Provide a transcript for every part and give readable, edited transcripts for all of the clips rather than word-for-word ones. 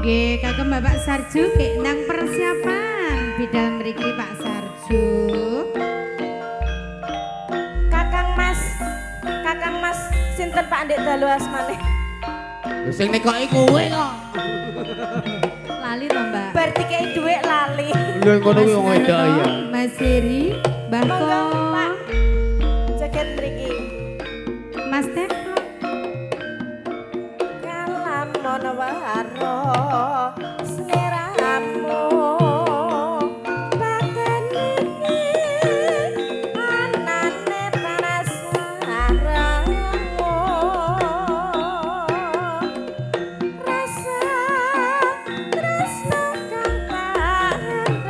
Nggih, kagem Bapak Sarju gek nang persiapan bidal mriki Pak Sarju. Kakang Mas sinten Pak Ndek dalu asmane? Lho sing nekoki kowe kok. Lali to, Mbak. Bar dikei dhuwit lali. Lho ngono kuwi wong wedok ya. Mas Heri, Mbah Monggo Ko, Pak. Joget mriki. Mas Teh. Kalamon waro sliramu paten iki anane tanah sarangmu rasa tresno kang pandam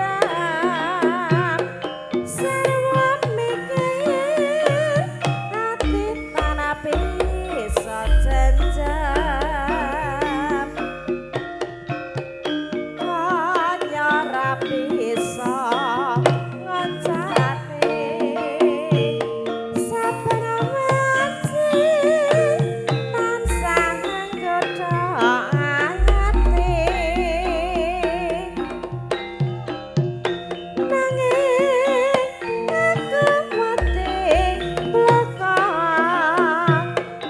sarwa mikir ati tanah bisa jenjam kaya ra bisa ngoncate saben waji tansah nggodha ati nanging aku wedi bloko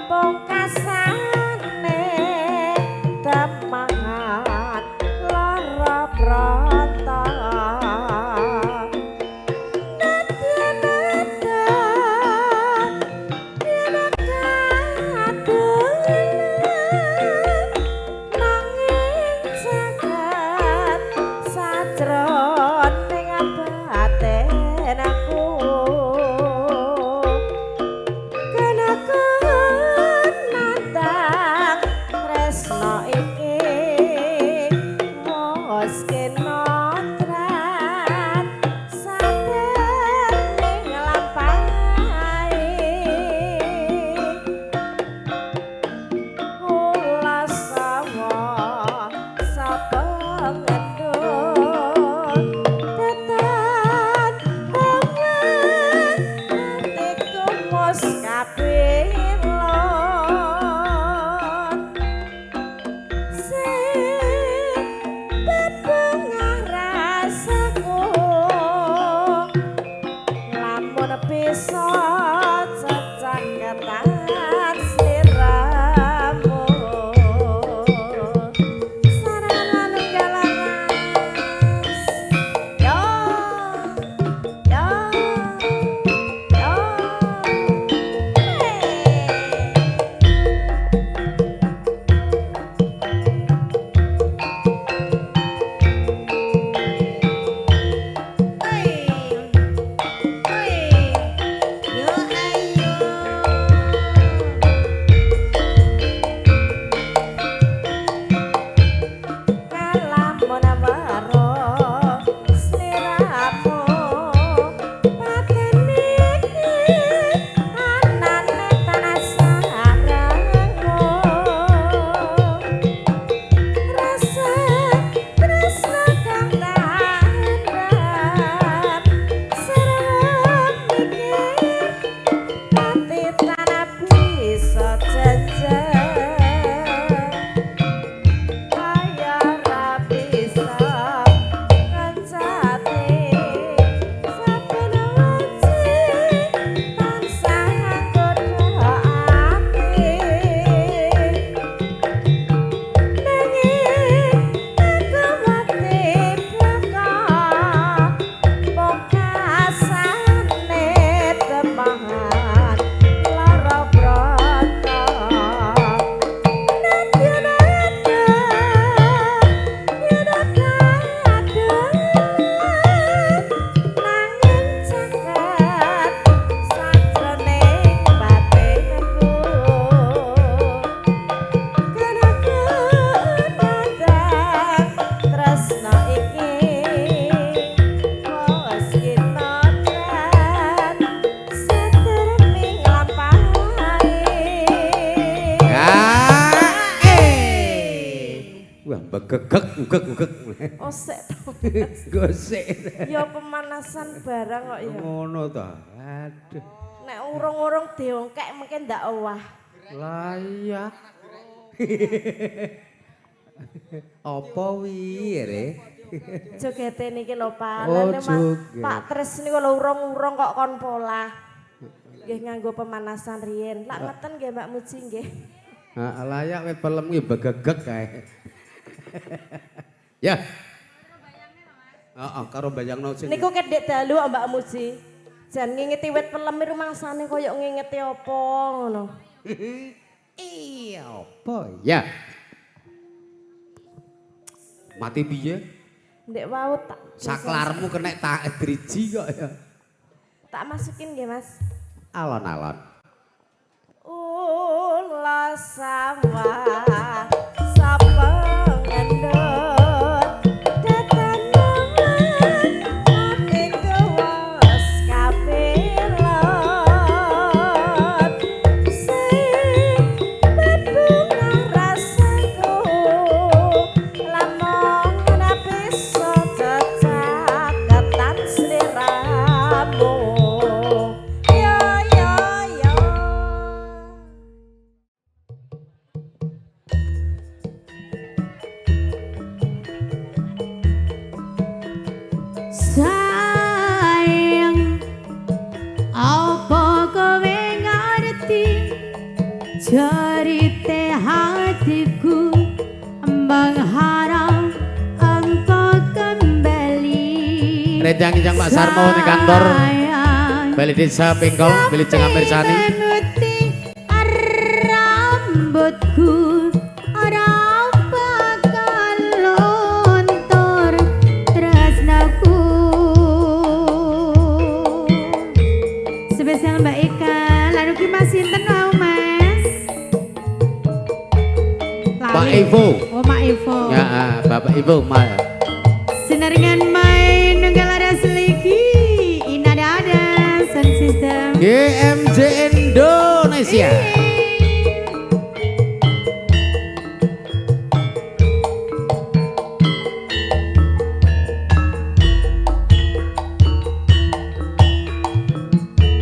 pungkasane temangan lara brata. Nada nada nanging jagat sajroning batin aku kena nandang tresno iki wis kinotrat saten nglampahi kula sawa sapa ngendut tetan omah atiku mus kapilon sing bebungah rasaku lamun bisa cecaketan sliramu sarangan galaras yo yo yo. Oi. Oi. Yo ayo. Kalamon waro sliramu paten iki anane tanah sarangmu rasa tresno kang tandhap sarwa mikir ati tanah bisa jenjang kaya ra bisa ngancate saben waji tansah nggodha ati nanging aku wedi bloko pungkasane temangan lara brata. Nadya nada nanging jagat sajroning batinku kena nandang tresno iki wis kinotrat setremi nglampahi. Ya. Eh. Wah, begegek ugek ugek. Osek to. Gosek. Ya pemanasan barang kok ya. Ngono ta. Aduh. Nek urung-urung diongkek mungkin ndak owah. Lah iya. Apa wi re? Jogete niki lho Pak. Oh, Lah, Pak Tris niku lho urung-urung kok kon polah. Nggih nganggo pemanasan riyen. Lak ngeten nggih Mbak Muji nggih. Heeh, layak wit pelem ki begegek kae. Ya. Heeh, karo bayangno sing Niku kedhek dalu kok Mbak Muji. Jan ngingeti wit pelem rumangsane koyo ngingeti apa ngono. Iya, apa ya? Mati piye? Ndek wau tak Saklarmu kena tak driji kok ya. Tak masukin nggih Mas. Alon-alon. Ula sawah sapa ngendut tetanaman atiku wis kapilot sing bebunga rasaku lamun bisa cecaketan sliramu yo yo yo. Sayang, apa kowe ngerti cerite hatiku mengharap engkau kembali. Rencang-rencang Pak Sarmo di kantor Sayang, Bali Desa Pengkol, Bali Jengah Mirsani. Menuti rambutku ora bakal luntur tresnaku. Spesial Mbak Eka, lalu ki Mas sinten wau Mas? Pak Lali. Ivo. Oh Pak Ivo. Ya, Bapak Ibu, Ma. Sinaringan main nunggal ada seliki, inada ada sound system. GMJ Indonesia.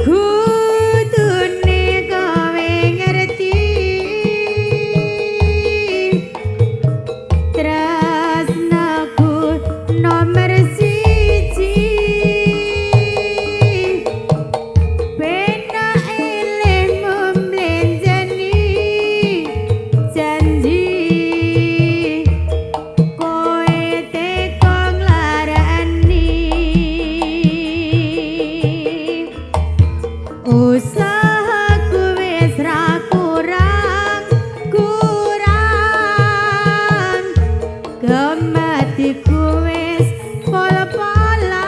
Kudune kowe ngerti tresnaku nomor siji pena elehmu mlenjani janji kowe teko nglarani usahaku wis ra kurang kurang gematiku wis pol-polan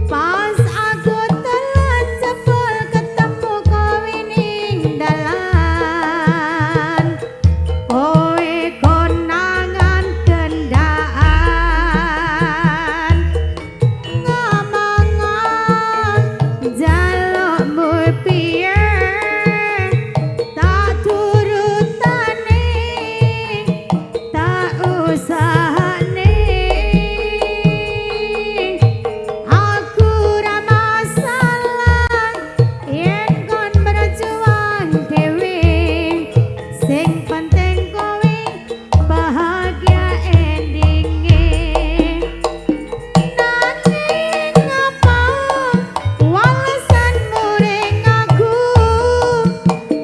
pas aku telat jebul ketemu kowe ning dalan kowe konangan kendaan ngomong jalukmu piye tak turutane tak usahane aku ra masalah yen kon berjuang dhewe sing penting kowe bahagia endinge. Nanging apa walesanmu ring aku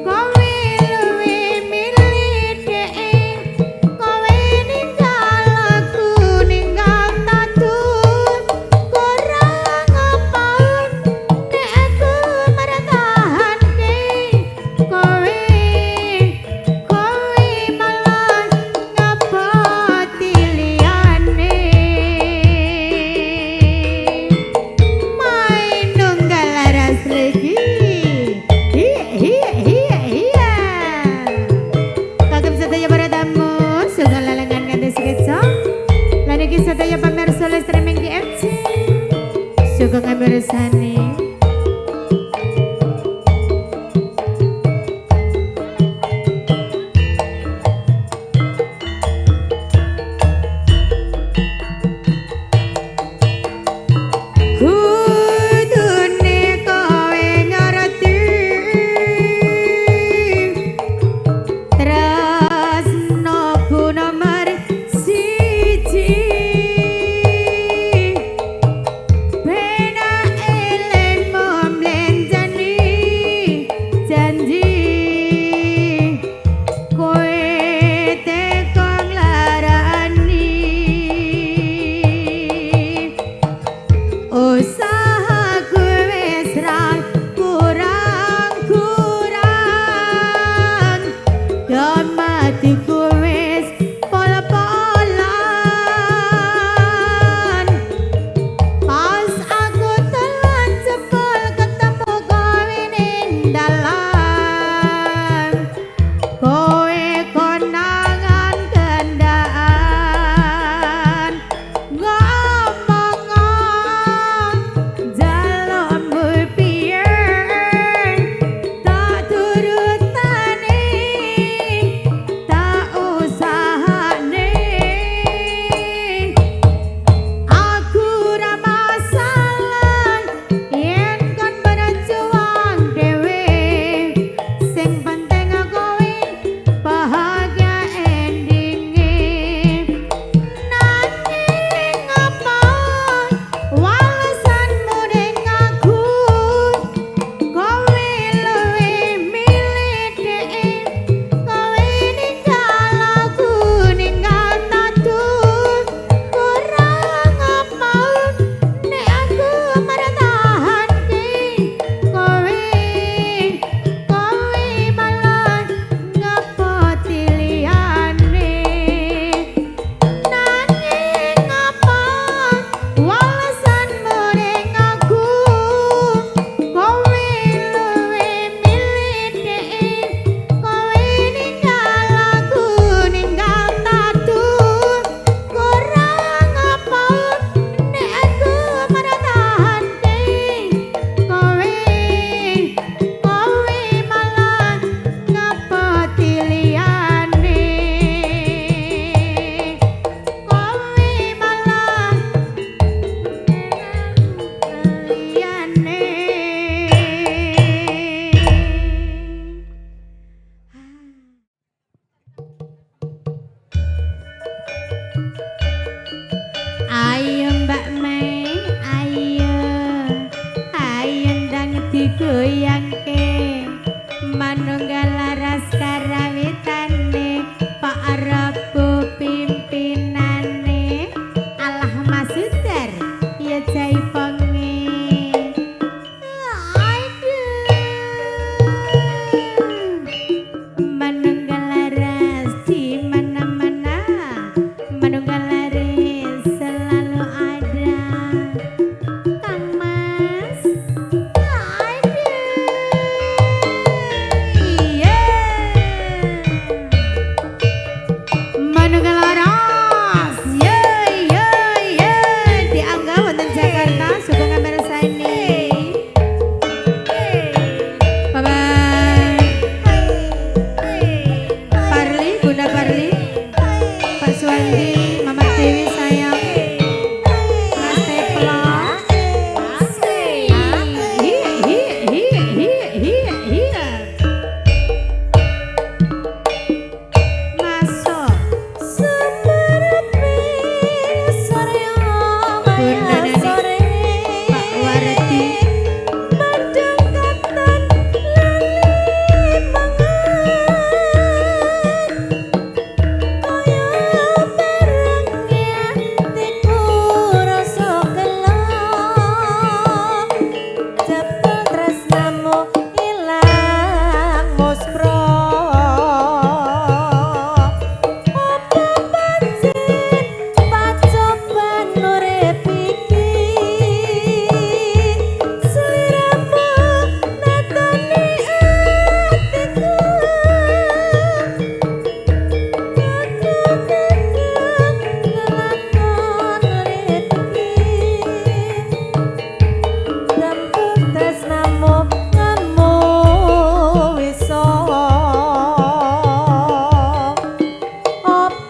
kowe luwih milih dhek kowe ninggal aku ninggal tatu kurang apa nek aku mertahanke kowe kowe malah ngapati liyane. Main nunggal laras lagi. Iya, iya, iya, iya. Kagem sedaya para tamu, sugeng lelengan kanthi sekeca. Lan iki sedaya pamirsa oleh streaming di MC. Sugeng ngamirsani. Kudune kowe ngerti tresnaku Digoyangke manunggal laras karawitane Pak Rabu pimpinane Allah Masudar ya jaiponge. Aduh, manunggal laras di mana-mana, manunggal laris selalu ada. Kang Mas, aduh, iya, manunggal laras, ye ye ye, dianggap wonten Jakarta, sugeng ngamirsani. Bapak Parli, Bunda Parli, Pak Suwandi, Mama Dewi sayang, Mas Teplo. Hi hi hi hi hi hi. Masuk. Bunda Nani, Pak Wardi,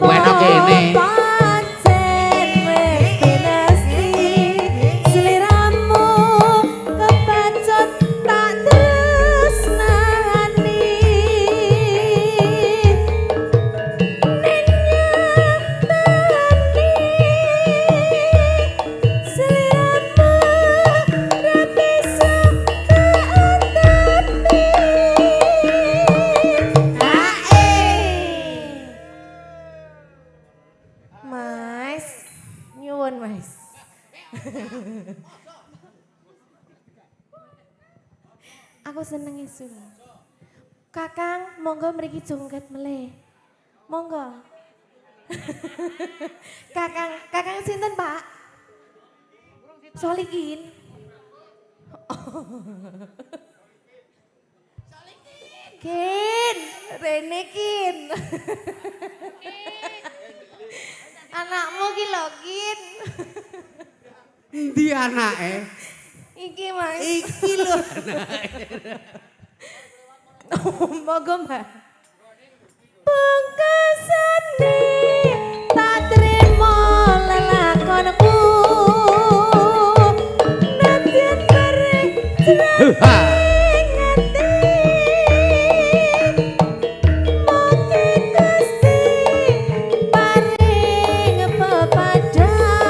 Weno kene. Mas, nyuwun Mas. Aku seneng isu. Kakang, monggo mriki jongket melih. Monggo. Kakang, kakang sinten, Pak? Solikin. Kin, rene kin. Anakmu ki lho, Kin. Endi anake? Iki, Mas. Iki lho. Monggo, Mbak. Pungkasane tak trimo lelakonku. Nadyan bareng Ha. ati. Mugi Gusti paring pepadang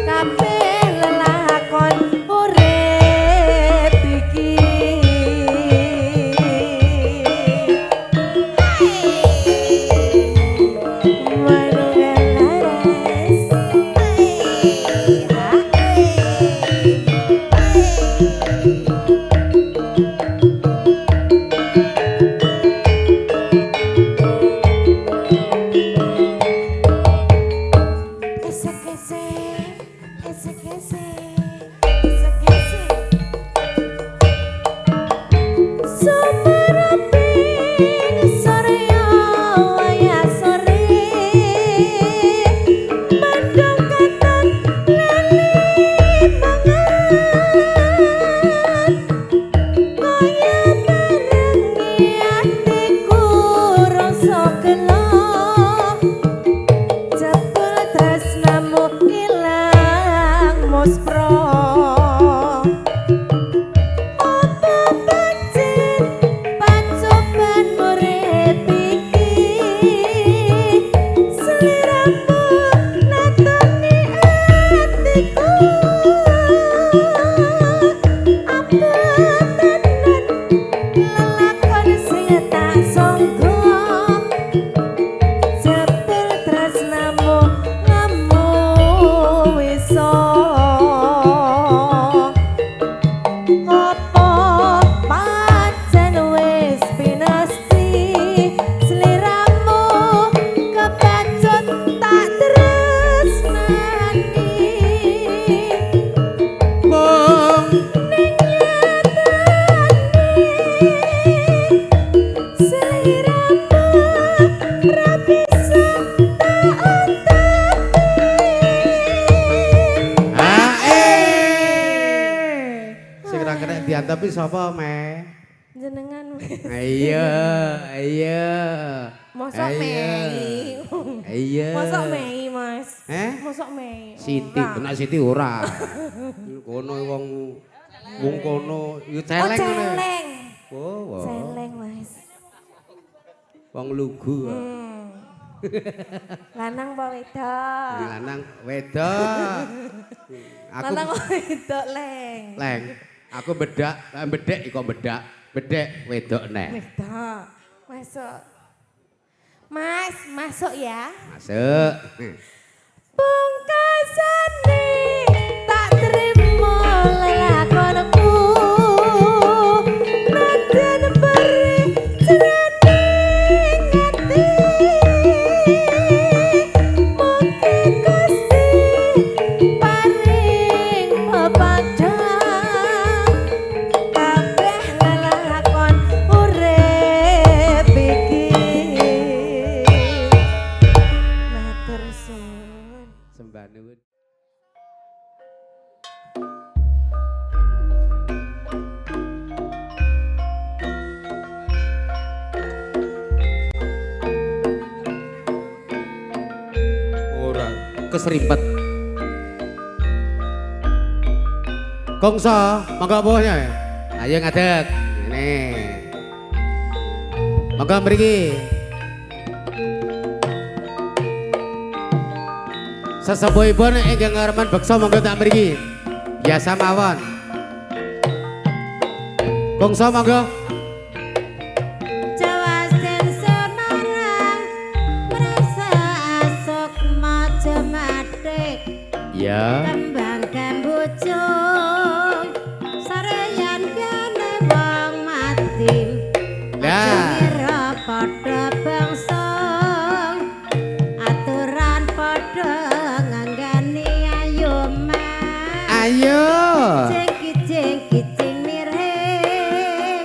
kabeh lelakon urip iki. Manunggal laras. Esek-esek, esek-esek, esek-esek. Sumereping sore waya sore, mendung katon lali mangan. Kaya barengi atiku rasa gelo. Jebul tresnamu ilang muspro. Apa pancen pacoban urip iki? Sliramu natoni atiku. Apa diantepi sapa, Me? Jenengan. Iya, iya. Mosok Mei. Iya. Mosok Mei, Mas. Eh? Mosok Mei. Siti, nek Siti ora. Kono wong wong kono ya celeng oh, celeng. Oh, oh. Celeng, Mas. Wong lugu. Lanang apa wedok? Lanang wedok. Aku lanang wedok leng. Leng. Aku bedak, bedek iko bedak. Bedek wedok neh. Wedok. Masuk. Mas, masuk ya. Masuk. Pungkasane tak terima lelakonku. Najan beri jroning ati. Mugi Gusti paring pepadang kabeh lelakon urip iki. Matur suwun. Sembah nuwun. Ora keserimpet. Kongso, monggo bawahnya. Ayo ngadeg. Ngene. Monggo mriki. Sesepuhipun ingkang remen beksa monggo tak mriki. Biasa mawon. Kongso monggo. Jawasen Semarang merasa asok macem-macem. Ya. Kembang kembujung sareyan kene wong mati. Lah. Kira padha bangsa aturan padha nganggani ayo mas. Ayo. Kijing kijing miring,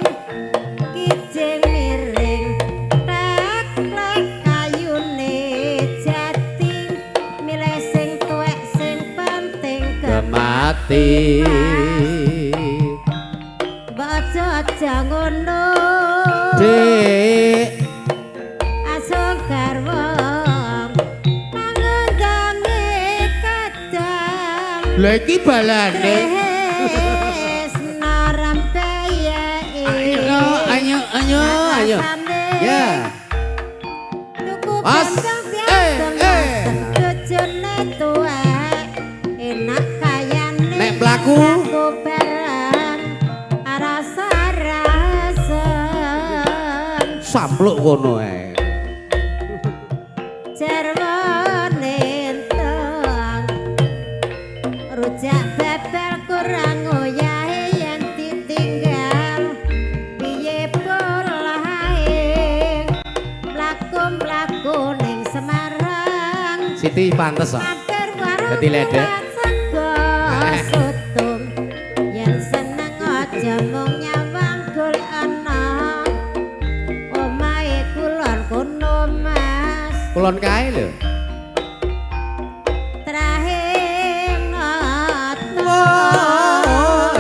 kijing miring, teklek kayune jati, milih sing tuwek sing penting Kemati. Baca aja ngono. Dik. Asung garwa mangundange kadang. Lha iki balane. Tresna rempeyeke. Ayo, ayo, ayo, ayo. Ya. Tuku Mas. bambang Eh, eh. bojone tuwek enak kayane. Nek mlaku. Mlaku bareng rasa-rasen. Sampluk kono ae. Jarwane entong rujak bebel kurang oyahe yen ditinggal piye polahe mlaku-mlaku ning Semarang Siti pantes kok. mampir warung Dadi ledek. sego soto yen seneng aja mung nyawang golek ana omahe kulon kono Mas. Kulon kae lho. Trahing nata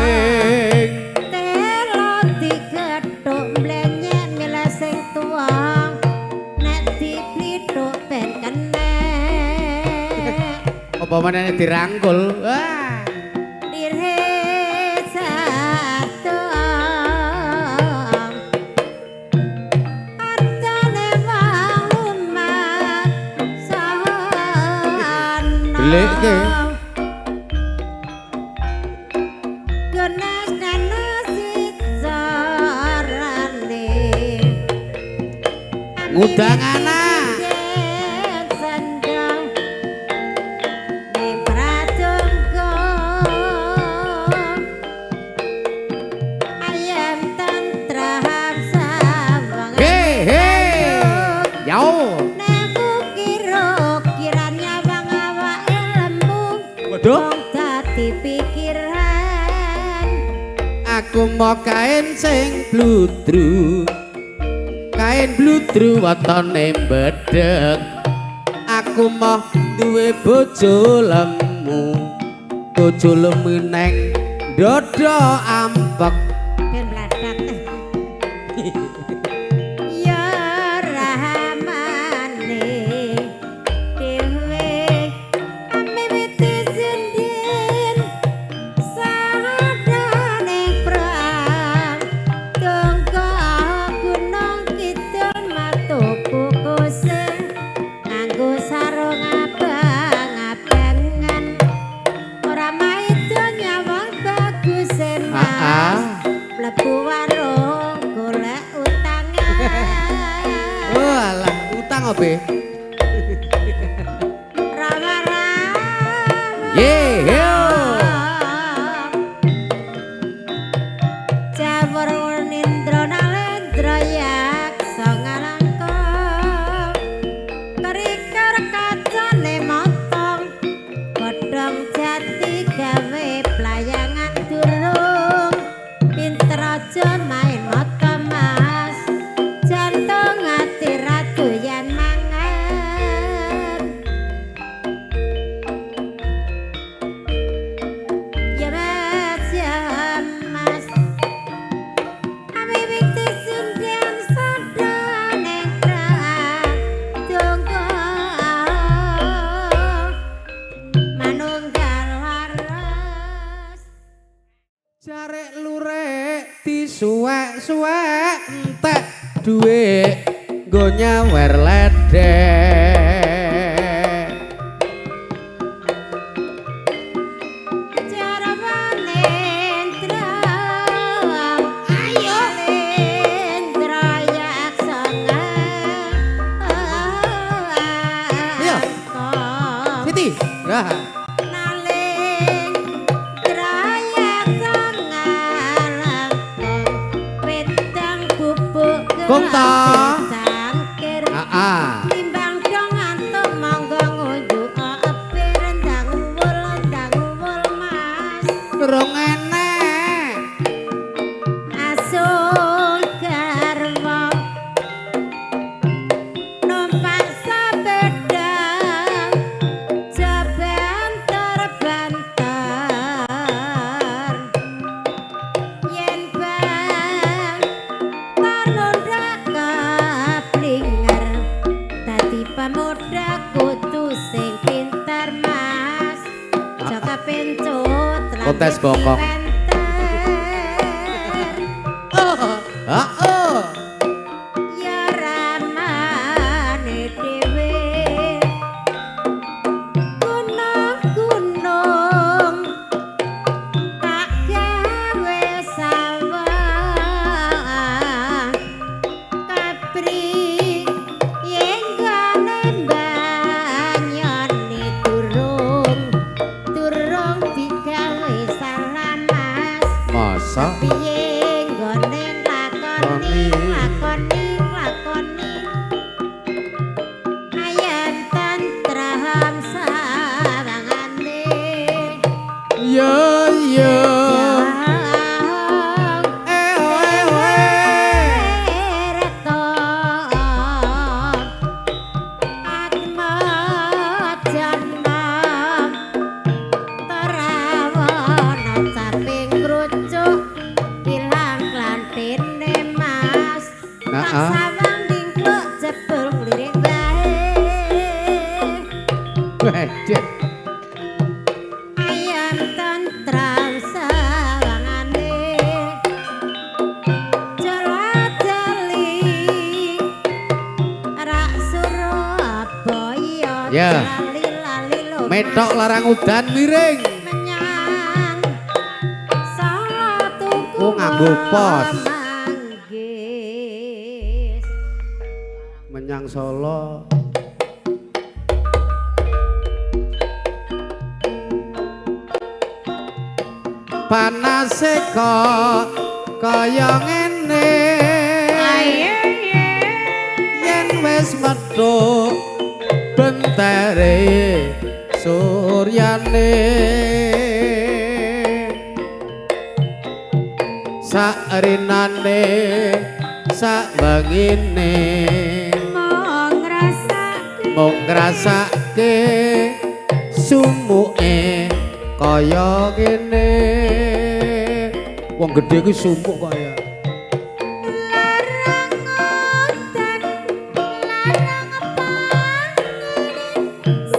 Ing telo digethuk mlenyek milih sing tuwa nek diplithuk ben kenek apa meneh dirangkul. Wah. Lirhe jatuh artane wong lumat saha Delikke. Genas ganas carane Ngundang anak. Sendang ning pratungga ayam tentram sawang. He he. Yau. Nek kira kiranya wong awake lemu. Waduh. Wong dadi pikiran. Aku mau kain sing bludru. Kain bludru wetone bedhek. Aku mau duwe bojo lemu. Bojo lemu neng dodo ampek. Suwek-suwek entek duwe nggo nyawer ledek. Ayo. Siti. Nah. Kong ta. Heeh. Timbang do ngantuk monggo ngunjuk ape rendang uwul rendang uwul Mas. Rong enek. Asul garwa numpak sepeda banter-banter yen bang tarnundak keblinger dadi pemuda kudu sing pinter Mas. Jaka pencut Kontes bokong. Heeh. Ya ramane dhewe gunung-gunung tak gawe sawah kapri yen gane banyone turung turung digawe salah Mas. Masa Piye nggone nglakoni nglakoni nglakoni ayem tentrem sawangane. Yo yo. Eh eh eh. Reto atma jana terawana caping krucuk ilang klantine Mas. Tak Heeh. sawang dingkluk jebul klirik bae. Wedek. Ayam tentram sawangane jala-jali rak Surabaya Ya. lali-lali lho Metok Mas. larang udan miring. Menyang Solo tuku Oh, nganggo pos. Manggis. Menyang Solo. Panase kok kaya ngene. Ayo Yen wis metu bentere suryane. Sakrinane sak wengine mong ngrasake mung ngrasake sumuke kaya ngene. Wong gedhe kuwi sumuk kok ya. Larang udan larang pangene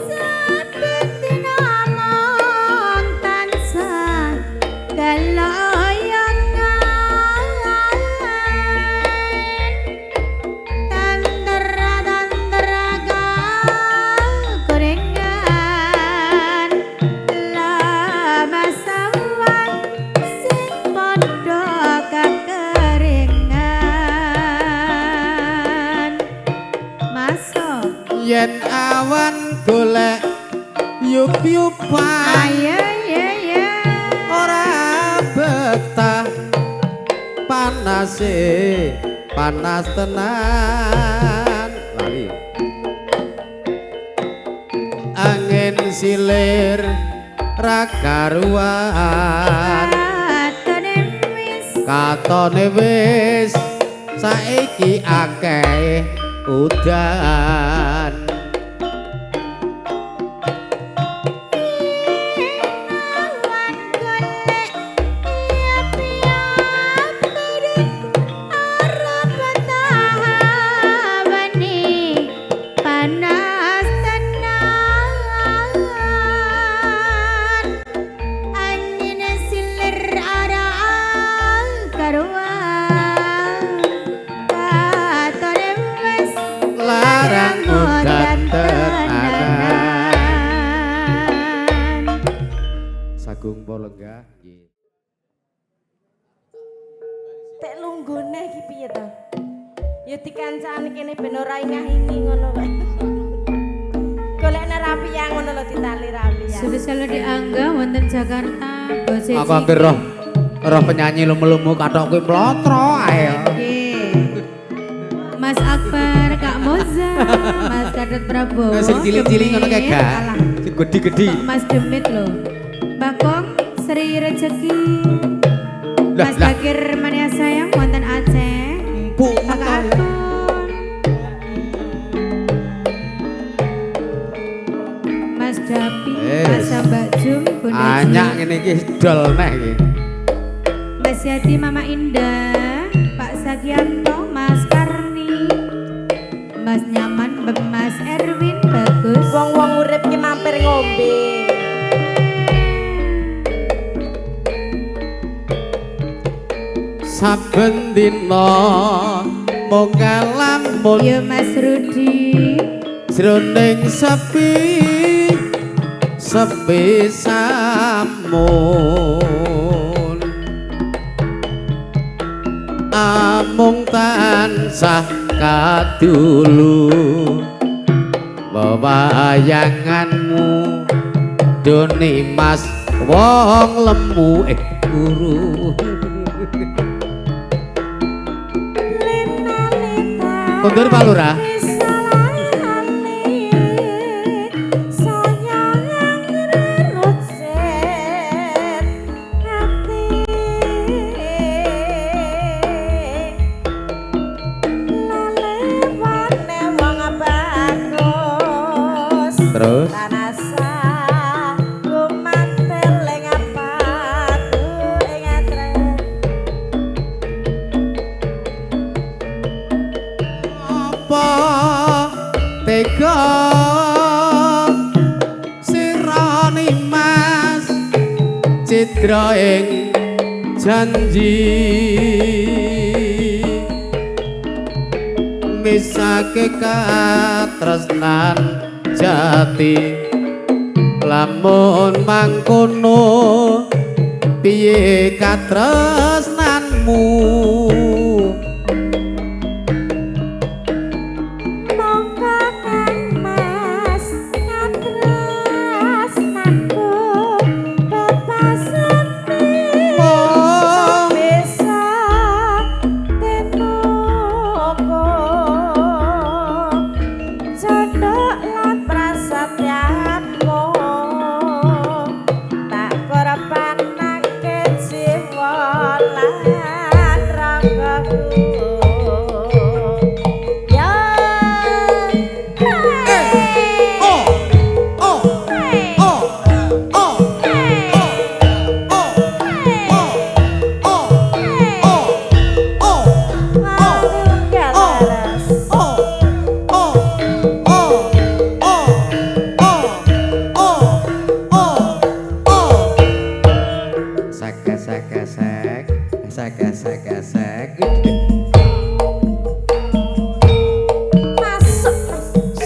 saben dina mung tansah kelayangan tandra tandra gorengan lama sawang sing padha kakeringan. Masuk. Yen awan golek yup-yupan Ayo ye ye. Ora betah panase panas tenan lali angin silir ra karuan Katone wis katone wis saiki akeh udan. Awan golek piap-piap ora betah weni panas tenan angin silir ora karuan. Agung Polenggah nggih. Tek lunggone iki piye to? Ya dikancani kene ben ora ingah-ingi ngono kok. Golekne rapiya ngono lho ditali rapiya. Spesial di Angga wonten Jakarta, Bose. Aku hampir roh roh penyanyi lumu-lumu kathok kuwi mlotro ae. Nggih. Mas Akbar, Kak Moza, Mas Gatot Prabowo. Sing cilik-cilik ngono kae gak. Sing gedhi-gedhi. Mas Demit lho. Bakong Sri Rezeki. Mas Bakir Mania Sayang wonten Aceh. Empuk Kak Akun. Mas Dapi, Mas Mbak Jum, Bunda Anyak ngene iki dol neh iki. Mas Yati, Mama Indah, Pak Sagianto, Mas Karni, Mas Nyaman, Mas Erwin, bagus. Wong-wong urip ki mampir ngombe. Saben dina mung ngalamun. Ya Mas Rudi. Jroning sepi sepi samun. Amung tansah kadulu wewayanganmu doni mas wong lemu guru. Kondur Pak Lurah. Terus apa tega sirani mas cidra ing janji misake katresnan jati lamun mangkono piye katresnanmu. Monggo Kang Mas katresnanku bebasane bisa tenoko cendhok lan prasetyamu tak korbanake jiwa lan ragaku. Ya. Oh oh oh oh oh oh oh oh oh oh oh oh oh oh oh oh oh. Sek sek sek sek sek sek. Masuk.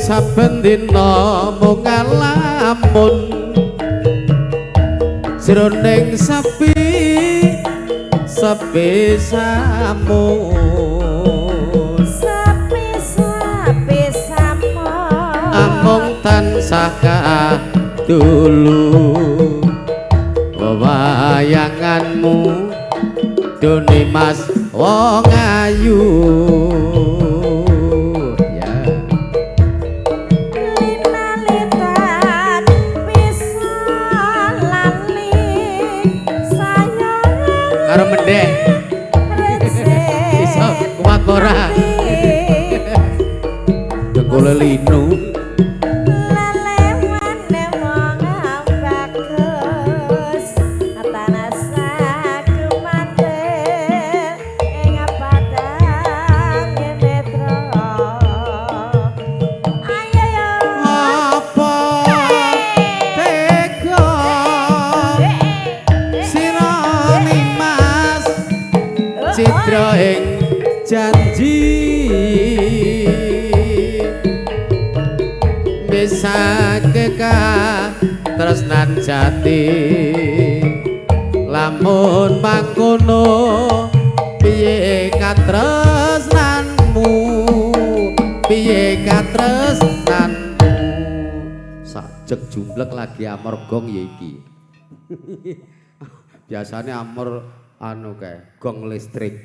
Saben dina mung ngalamun jroning sepi sepi samun. Sepi sepi samun. Amung tansah kadulu wewayanganmu doni mas wong ayu. Ya. Linalitan bisa lali sayang Karo mendek iso kuat ora dengkule linu. Lelewane wong bagus tanasa kumantir ing padang netra. Ayo yo. Apa tega sirani mas cidra ing janji misake katresnan jati. Lamun mangkono piye katresnanmu, piye katresnanmu. Sajeg jumblek lagi amor gong ya iki. Biasane amor anu kae gong listrik.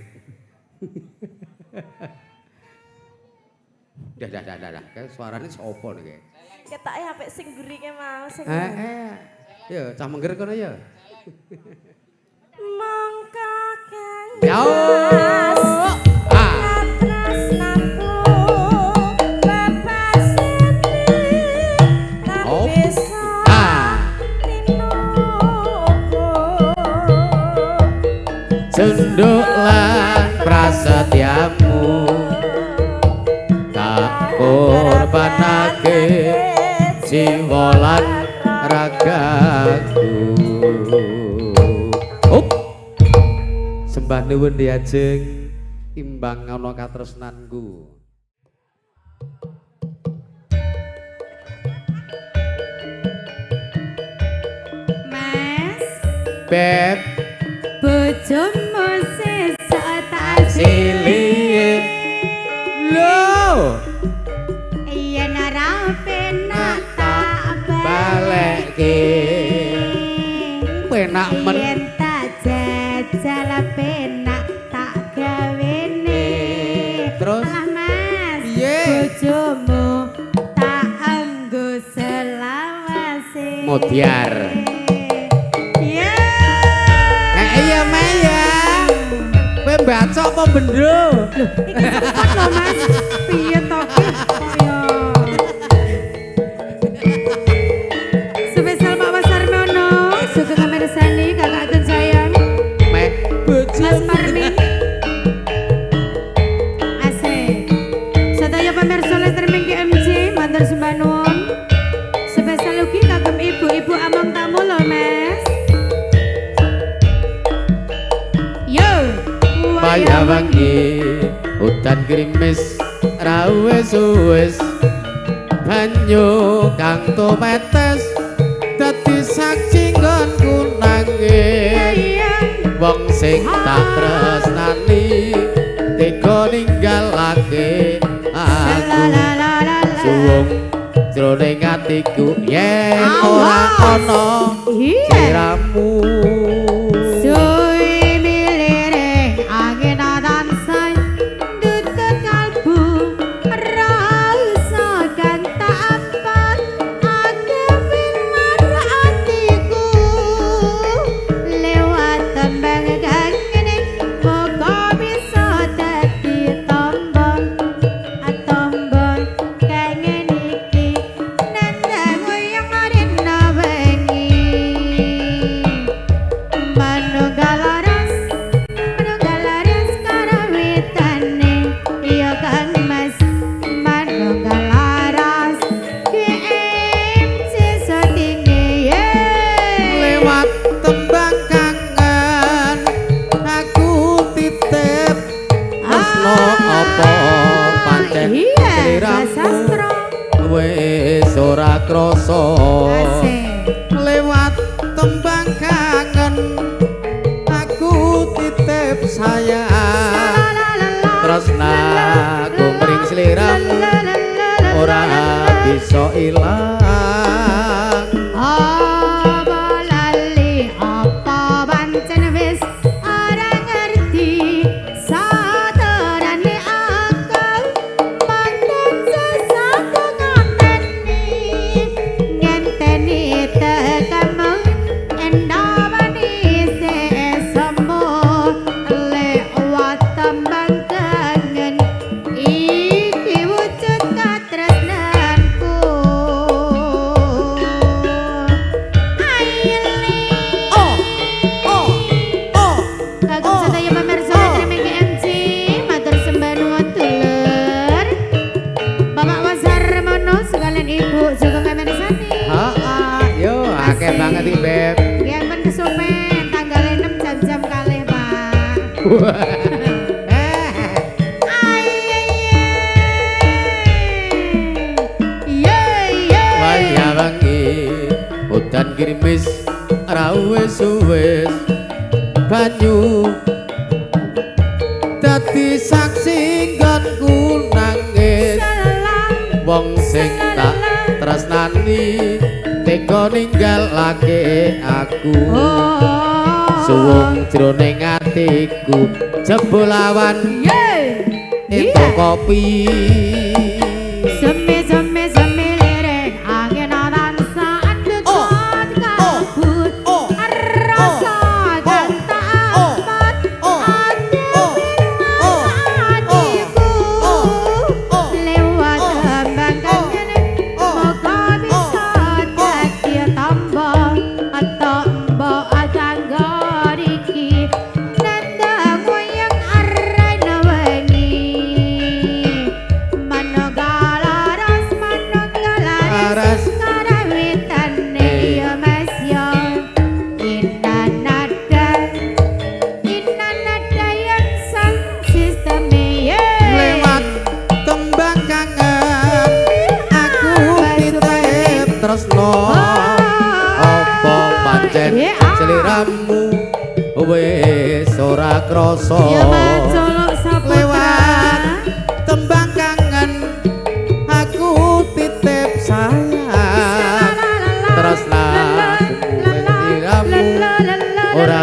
Dah dah dah dah, kae suarane sapa nek kae? Ketake apik sing gurike mau sing. Heeh. Ya cah mengger kono ya. Mongko kang Ya. Ah. Katresnanku bebasene lan Oh. bisa Ah. tinuku. Cenduk lan prasetyamu tak korbanake jiwa lan ragaku. Up. Sembah nuwun diajeng imbang ana katresnanku. Mas, Beb bojomu sesuk tak silih. Lho, yen ora penak tak balekke. Penak men. Yen tak jajal penak tak gawene. Terus? Alah Mas, Piye? bojomu tak anggo selawase. Modiar. Iya. Eh iya Mei ya. Kowe mbacok apa bendo? Loh, iki sempat lho Mas. Piye to ki? Kaya spesial Pak Wasarmono, sugeng kamirsani Kakak Atun sayang. Meh Mas Parmi. Asik. Sadaya pamirsa streaming GMC, matur sembah nuwun. Spesial ugi kagem ibu-ibu among tamu lho, Mas. Yo, Waya wangi udan gerimis rawes wis banyu kang tumetes dadi saksi nggonku nangis. Wong sing tak tresnani tega ninggalake aku. Suwung jroning atiku yen ora ana Iya. sliramu. Suwi miliring angin tansah ndutut kalbu rasa kang tak ampat akeh marah atiku lewat tembang kang ngene muga bisa dadi tombol tombol kang ngene iki nandang wayang rena wengi. Manunggal ras, manunggal ras karawitane ya Kang Mas, manunggal ras GMC satinge ye. Lewat tembang kangen aku titip tresno apa pancen Iya, sliramu sastra. wis ora krasa. Asik. Lewat tembang kangen aku titip sayang tresnaku mring sliramu ora bisa ilang. Apa lali apa pancen wis ora ngerti saterane aku mantan sesaku ngenteni ngenteni tekamu endah manise semu lewat tembang kangen iki wujud katresnanku. Aili. Oh oh oh. Kagum sadaya pamirsa streaming GMC, matur sembah nuwun dulur. Bapak Wasarmono sekalian Ibu sugeng kamirsani. Heeh, yo akeh banget iki, Beb. Yang men kesupen tanggal 6 jam-jam kalih, Pak. Eh, Aye ye. Ye ye. Waya wangi udan gerimis rawes wis Banyu dadi saksi nggonku nangis. Wong sing tak tresnani tega ninggalake aku. Suwung jroning atiku jebul awan entuk kopi. Semi semi lirik angin tansah andhut kabut rasa kang tak amat atiku lewat tembang kangen moga bisa dadi tamba atau mbok kanggo iki nandang wayang arena wengi manogalaras manogalaras karawitane ya Mas yo inanada inanada yang sang sisteme lewat tembang kangen aku titip tresno apa pancen sliramu wis ora krasa ya Mas Colok Saputra lewat tembang kangen aku titip sayang tresnaku sliramu ora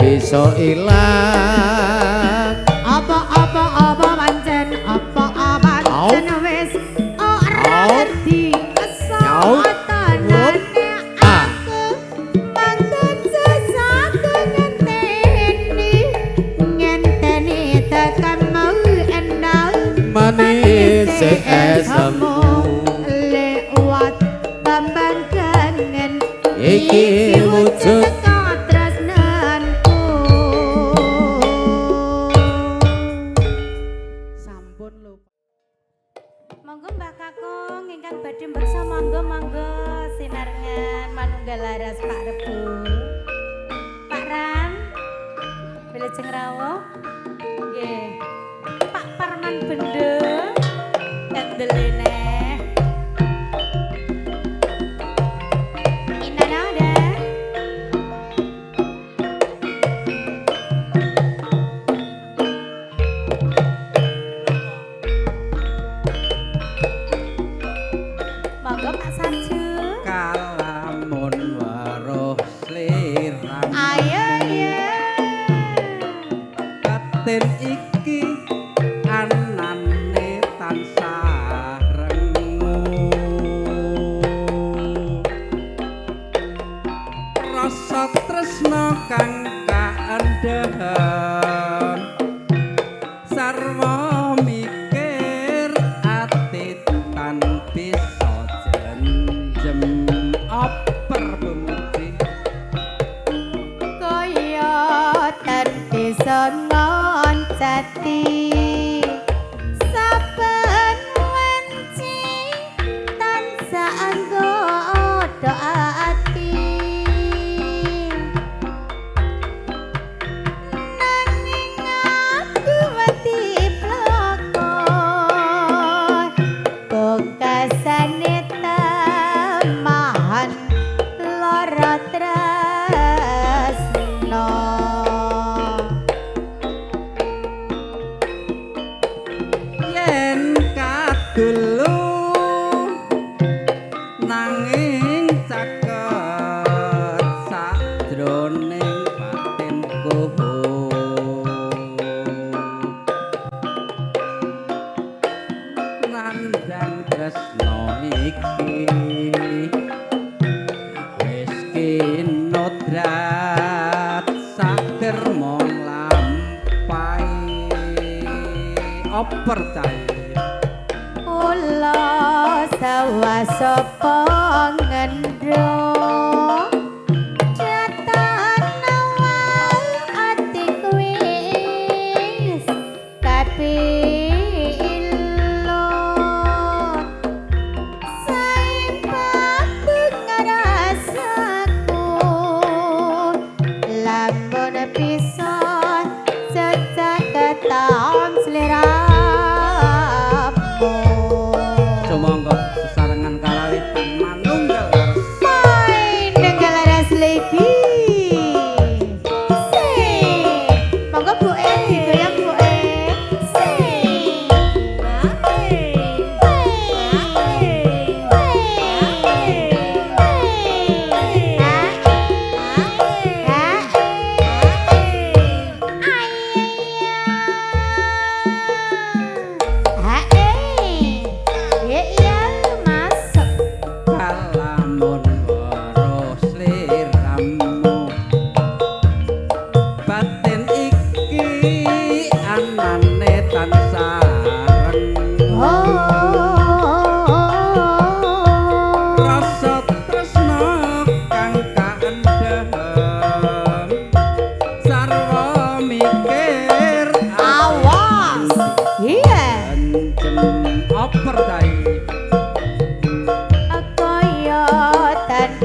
bisa ilang. Apa-apa apa pancen apa pancen wis ora ngerti kesotanane aku manggon sesaku ngenteni ngenteni tekamu endal Manis esemu lewat tembang kangen iki wujud katresnanku. Sampun lho. Monggo Mbak Kakung ingkang badhe mbeksa monggo monggo sinarengan manunggal laras Pak Rebu. Pak Ran wilujeng rawuh. Nggih. Pak Parman Bendo kandelene. Inanada Monggo Pak Sarju. Kalamun weruh sliramu ayo ya batin iki anane tansah rengu rasa tresna kang kaendhem sarwa mikir ati tan bisa jenjem oper pemuji kaya tan bisa ngoncati saben wanci tansah anggoda ati nanging aku wedi ploko pungkasane temahan lara tresno. Yen kagelu nanging caket sajroning batinku nandang tresno iki wis kinodrat saderma nglampahi oper cair Kula sawasapa ngendho Jatan awal atiku wis kapilo Saipah ngarasaku lamun bisa cecaketan sliramu. Sumangga sesarengan karawitan.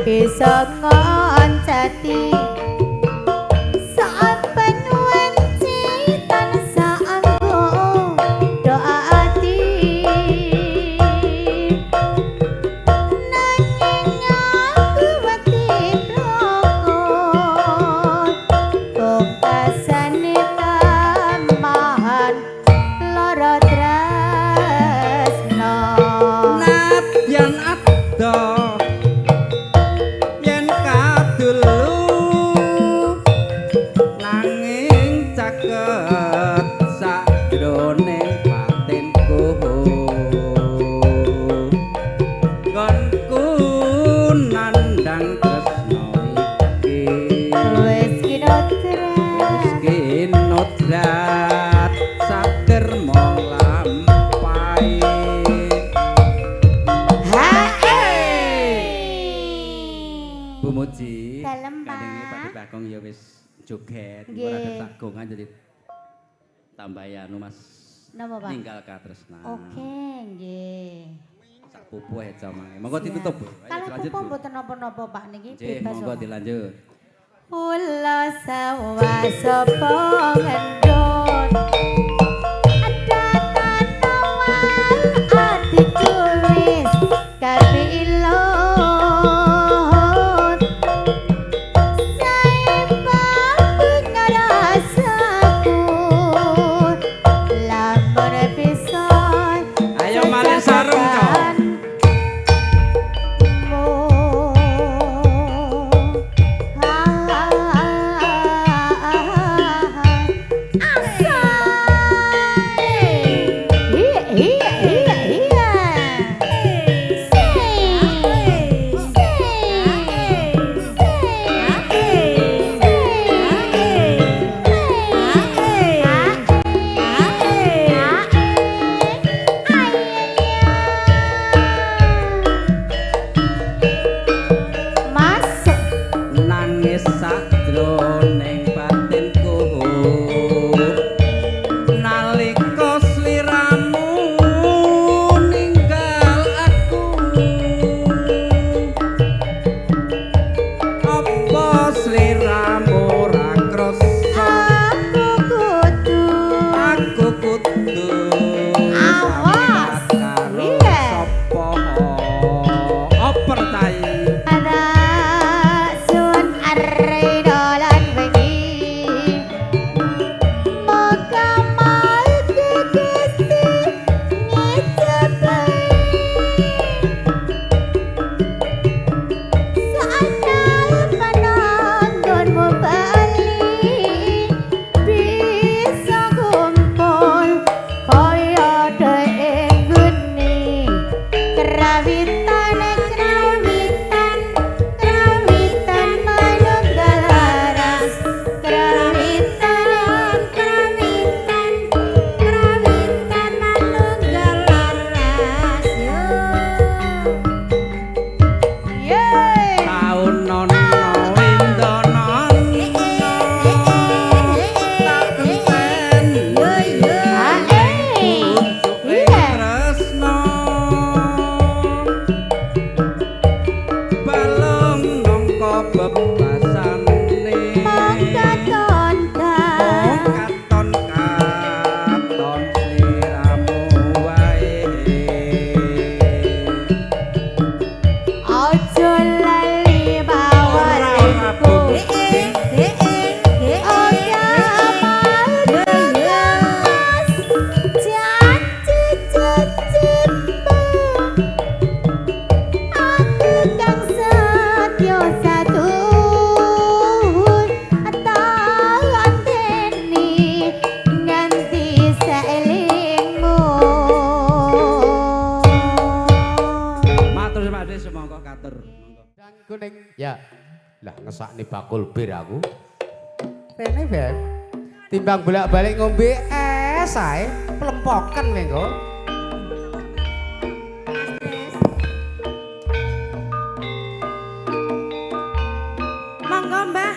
Bisa ngoncati saben wanci tansah anggo doa ati nanging aku wedi bloko pungkasane tambahan lara tresno Nadyan adoh yen kadulu nanging caket sajroning batinku nggonku nandhang tresno iki wis kinodrat wis kinodrat saderma nglampahi. Bu Muji, Dalem, Pak. kandhane Pak Bagong ya wis joget, Nggih. ora ada jagongan jadi tambah anu Mas. Napa, Pak? Ninggal katresnan. Oke, nggih. Sak pupu ae jamange. Monggo ditutup, Bu. Ayo Kalau dilanjut, pupu Bu. mboten napa-napa, Pak niki Nggih, bebas. monggo kok. dilanjut. Kula sawah sapa ngendut ada tanaman atiku wis kapilut saembah ngarasaku lamun bisa Ayo malih sarung, Cok. Masuk. Nangis sajroning batinku nalika sliramu ninggal aku apa sliramu ora krasa Aku kudu aku kudu Awas. karo Iya. sapa oper tai ada sun arre dolan bengi moga malke Gusti ngejepai saat penontonmu bali bisa kumpul kaya dhewe krawitan krawitan krawitan manunggal laras krawitan krawitan krawitan manunggal laras yo yeay. Taun nono windono tak enteni Iya. tresno balung nangka bebasane Mongkaton katon katon sliramu wae ojo lali ora ora bawalku. Bu. Oya mas janji janjimu aku kang setya satuhun tak anteni nganti saelingmu. Matur Pak De sumangga katur monggo. Dan kuning. Ya. Lah ngesakne bakul bir aku. Rene, Beb. Timbang bolak-balik ngombe es ae, plempoken mengko. Monggo Mbah,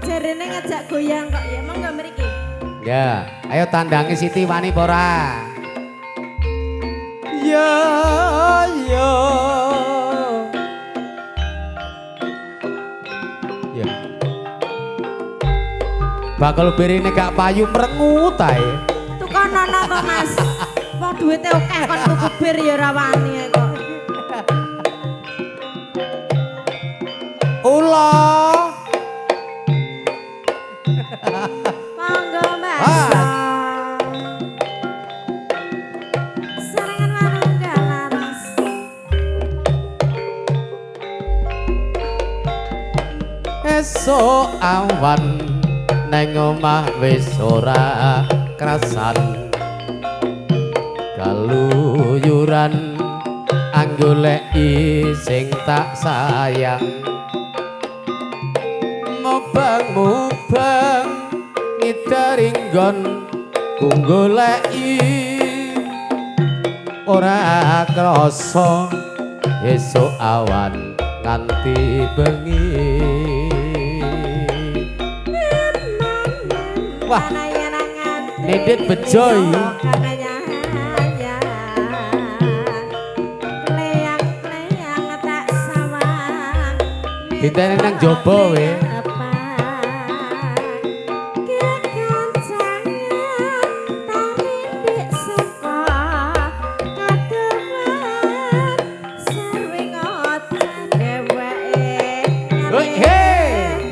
jarene ngejak goyang kok ya. Monggo mriki. Ya, ayo tandangi Siti wani apa ora? Ya ya. Ya. Bakul birine gak payu merengut ae. Tukonono to, Mas. Wong duwite akeh kon tuku bir ya ora wani kok. Ula. Monggo, Mas. Sarangan manunggal laras. Esuk awan neng omah wis ora krasan. Kaluyuran anggoleki sing tak sayang. Mubeng-mubeng ngidari nggon ku goleki ora krasa esuk awan nganti bengi. Wah, Nidit bejo iki. Ditene nang jaba we.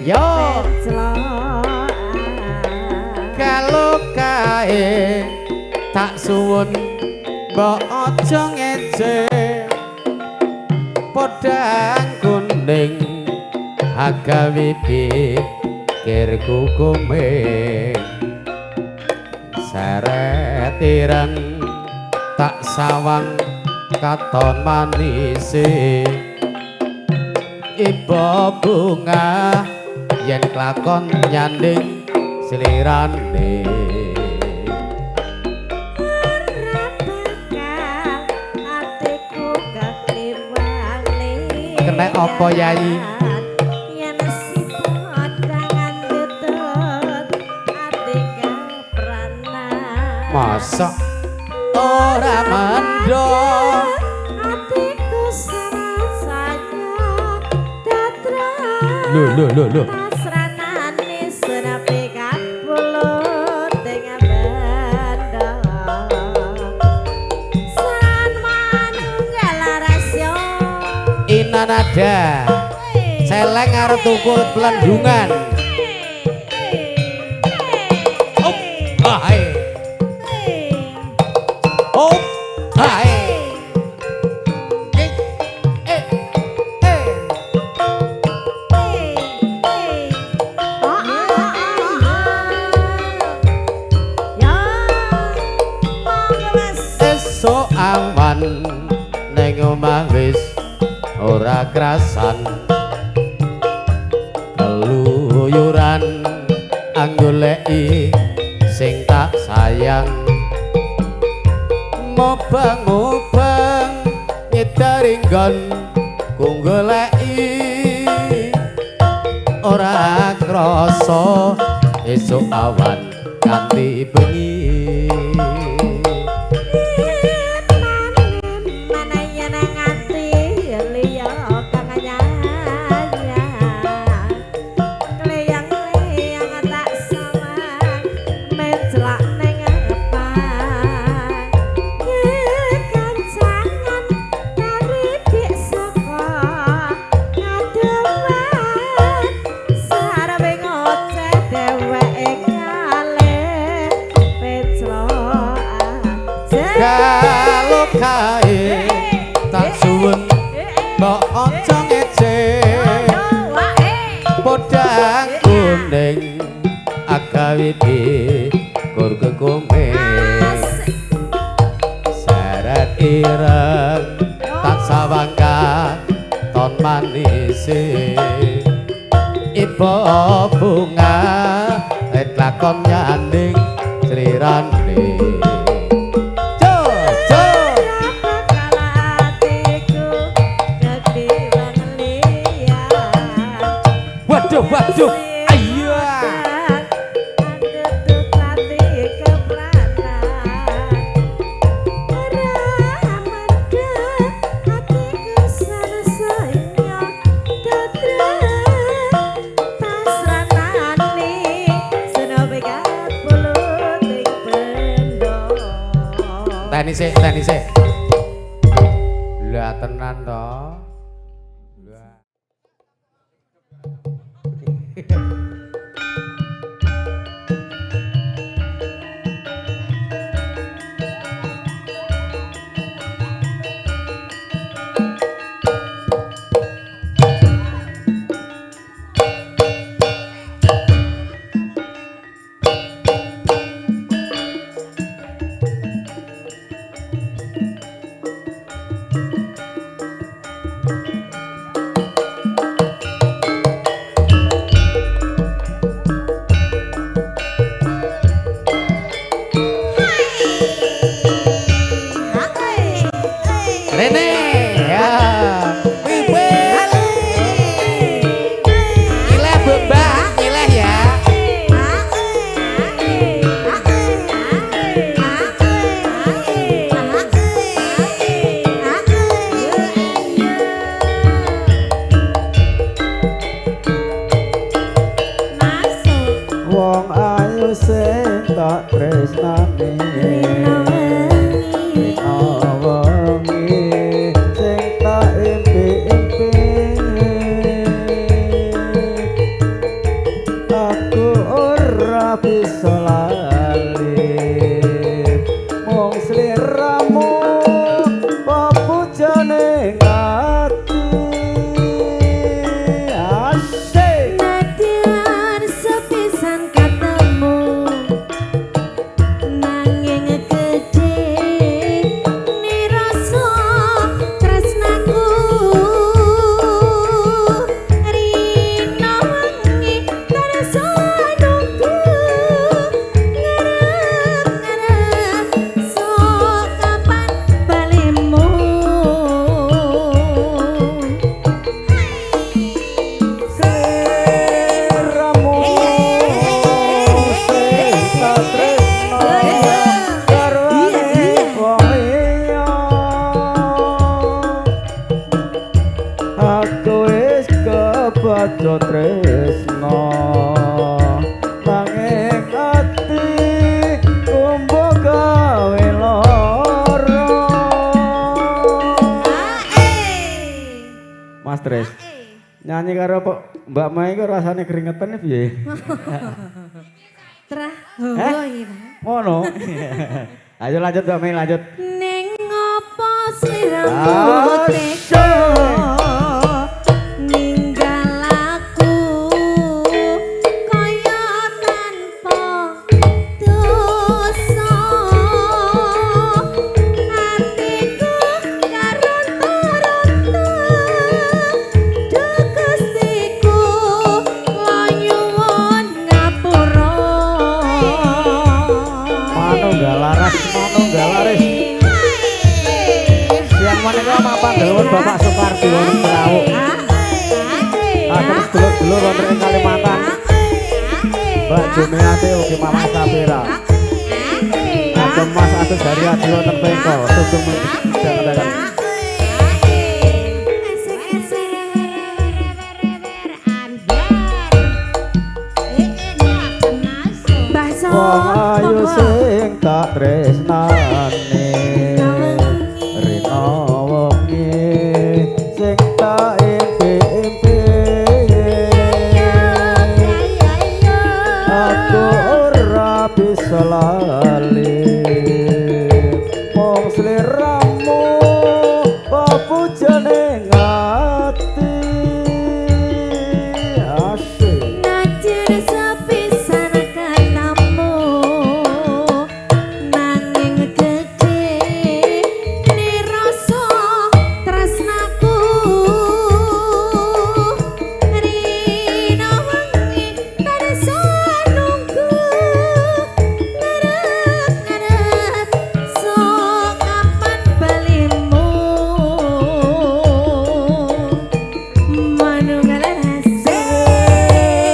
Yo. Kalau kae tak suwun mbok aja ngece podang kuning agawe pikirku kuming seret ireng tak sawang katon manise iba bunga yen klakon nyanding slirane. Ora bakal atiku kekliwang liyan. Kena apa Yai? Yen sipodangan tutut ati kepranan. Masa ora mendo atiku serasanya tatra. Lho lho lho lho. Inanada celeng arep tuku plendungan. Op hae. Op hae. Eh eh. Esuk awan ning omah wis ora krasan keluyuran anggoleki sing tak sayang mubeng-mubeng nyedari nggon ku goleki ora krasa esuk awan kanthi bengi. Kalau kae tak suwun mbok aja ngece podang kuning agawe pikir kekuming seret ireng tak sawang katon manise iba bunga lakon nyanding slirane. Waduh, waduh, ayo. Enteni sik, enteni sik. Lah tenan to. Lah. Rene ya. Wipil. Nyileh bebak, nyileh ya. Wong ayu sing tak tresnani rina wengi sing tak impi-impi aku ora bisa lali mung sliramu pepujane ati asik. Nadyan sepisan ketemu nanging gedhe nirasa tresnaku rina wengi tansah nunggu ngarep-ngarep sok kapan balimu. Sliramu sing tak tresno garwane wong liya aku wis kebacut tresno nanging ati kumbo gawe lara. Mas Tris nyanyi karo Mbak Mai kok rasane keringetan piye? Trah, Eh? oh iya. Ngono. Ayo lanjut Mbak Mai lanjut. Ning ngopo sliramu tega ninggal aku kaya tanpa dosa atiku karonta-ronta duh Gustiku nyuwun ngapura. Manunggal laras, manunggal laris. Siang menika mapan Bapak Supardi wonten Perawuk. Atur sedulur-sedulur wonten ing Kalimantan. Mbak Jumiati ugi Mama Safira. Kagem Mas Agus Haryadi wonten Bengkol. Sugeng midhangetaken. Bakso Wong ayu sing tak tresnani rina wengi sing tak impi-impi aku ora bisa lali mung sliramu pepujane ati asik. Najan sepisan ketemu nanging gedhe nirasa tresnaku rina wengi tansah nunggu ngarep-ngarep sok kapan balimu manunggal rasa.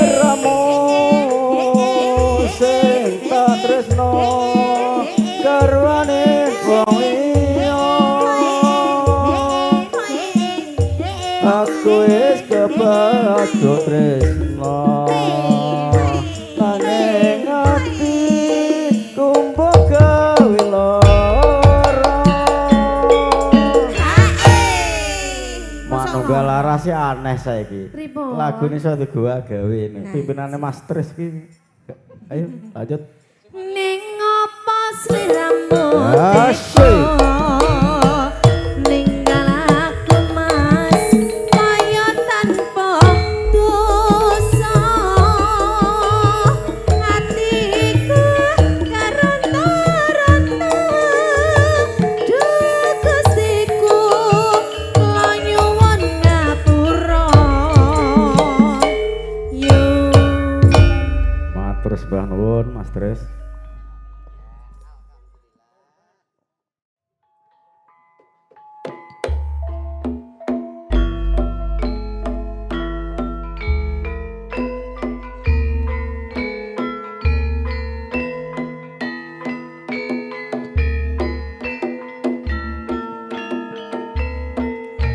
Sliramu sing tak tresno garwane wong liya aku wis kebacut tresno nanging ati kumbo gawe lara. Larase aneh saiki. Pripun? Lagune iso digawa gawe pimpinane Mas Tris ki. Ayo lanjut. Ning opo sliramu Asyik. ninggal aku Mas kaya tanpa dosa, atiku karonta-ronta, duh Gustiku kula nyuwun ngapura. Yo. Matur sembah nuwun Mas Tris.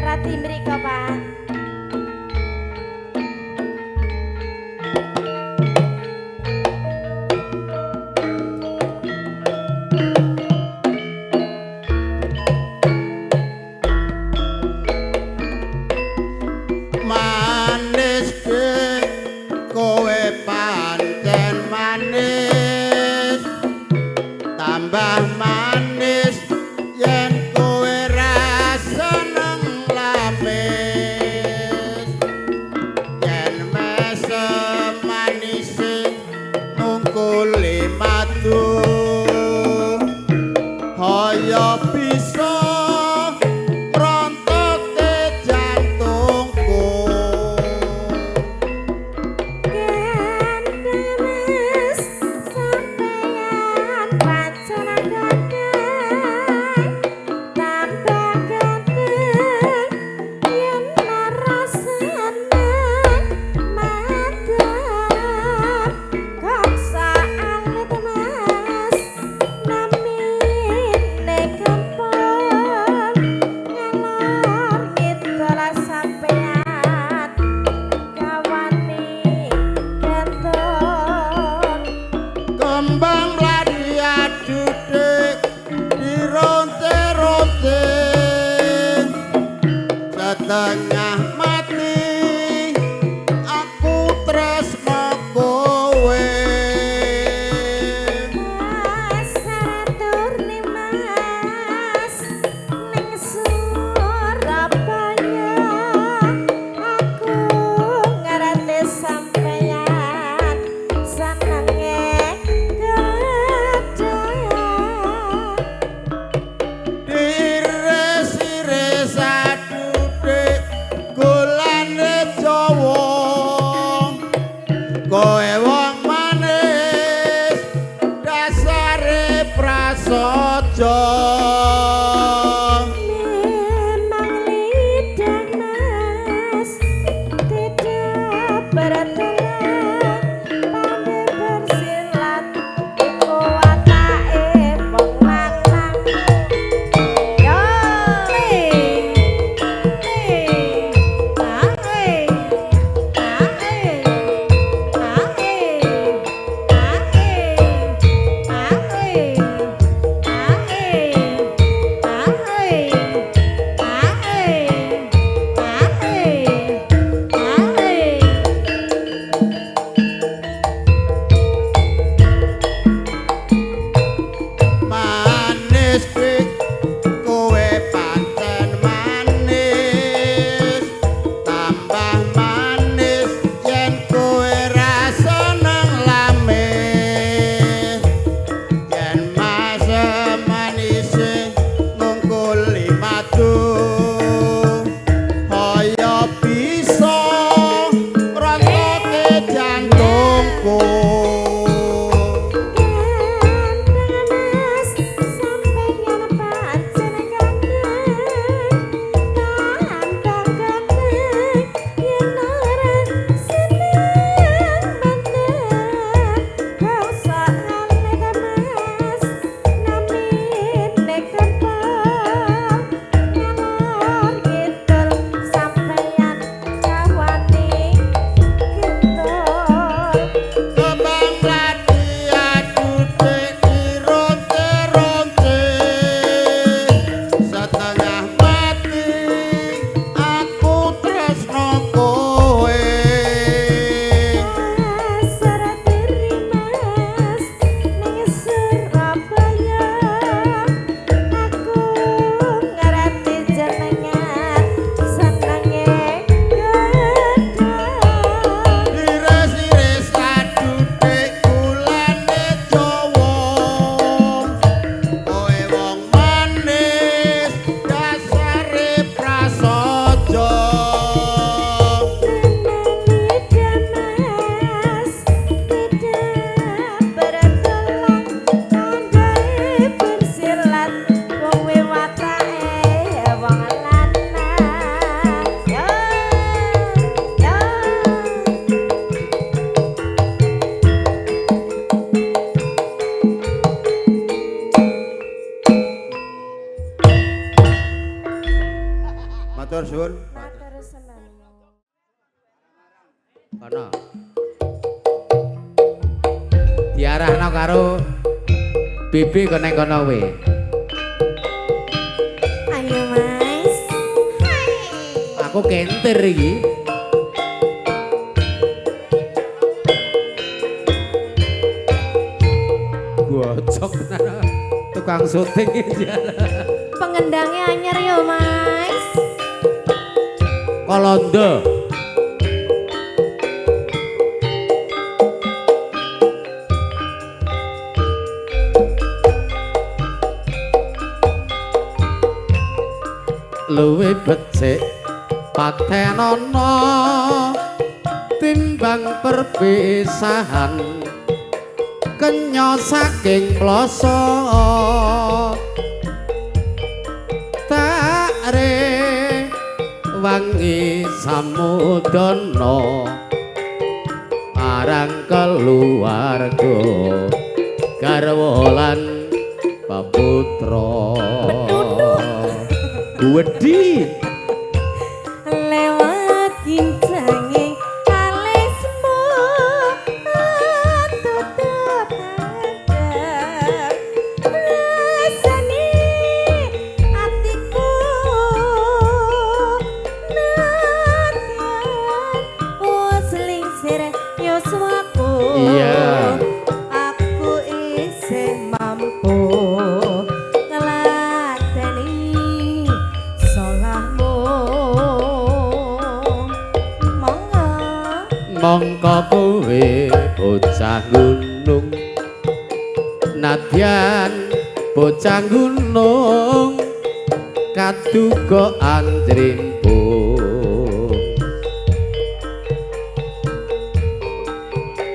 Rati mriko, Pak. Manis ke kowe pancen manis, tambah manis yen kowe ra seneng lamis, yen mesem manise nungkuli madu, haya bisa rontoke jantungku. Gandemes sampeyan pacar gandeng, tambah gandeng yen ora seneng madhep, kok saalit Mas namine kempel ngalor ngidul sampeyan kawani kenton. Kembang mladi adudik dironte-ronte, setengah mati aku tresno kowe. Mas aturne Mas ning Surabaya, aku ngerti sampeyan senenge gedhe. Diiris-iris adudik gulane Jawa, kowe wong manis dasare prasaja. Memang lidah Mas tidak bertulang, pandai bersilat iku watake wong lanang. Yo. Kono. Diarahno karo Bibi kono nang kono we. Ayo Mas. Aku kentir iki. Gocok tenan. Tukang syuting iki. Pengendangnya anyar yo Mas. Kolondo. Luwih becik patenono timbang perpisahan kenya saking ploso tak rewangi samudana marang keluarga garwa lan peputra. Wedi Lewat gincange alismu tutup hadap rasane atiku nadyan wis lingsir yuswaku. Iya. Aku isih mampu ngladeni salahmu. Monggo. Mongko kowe bocah gunung nadyan bocah gunung kaduga antrimpung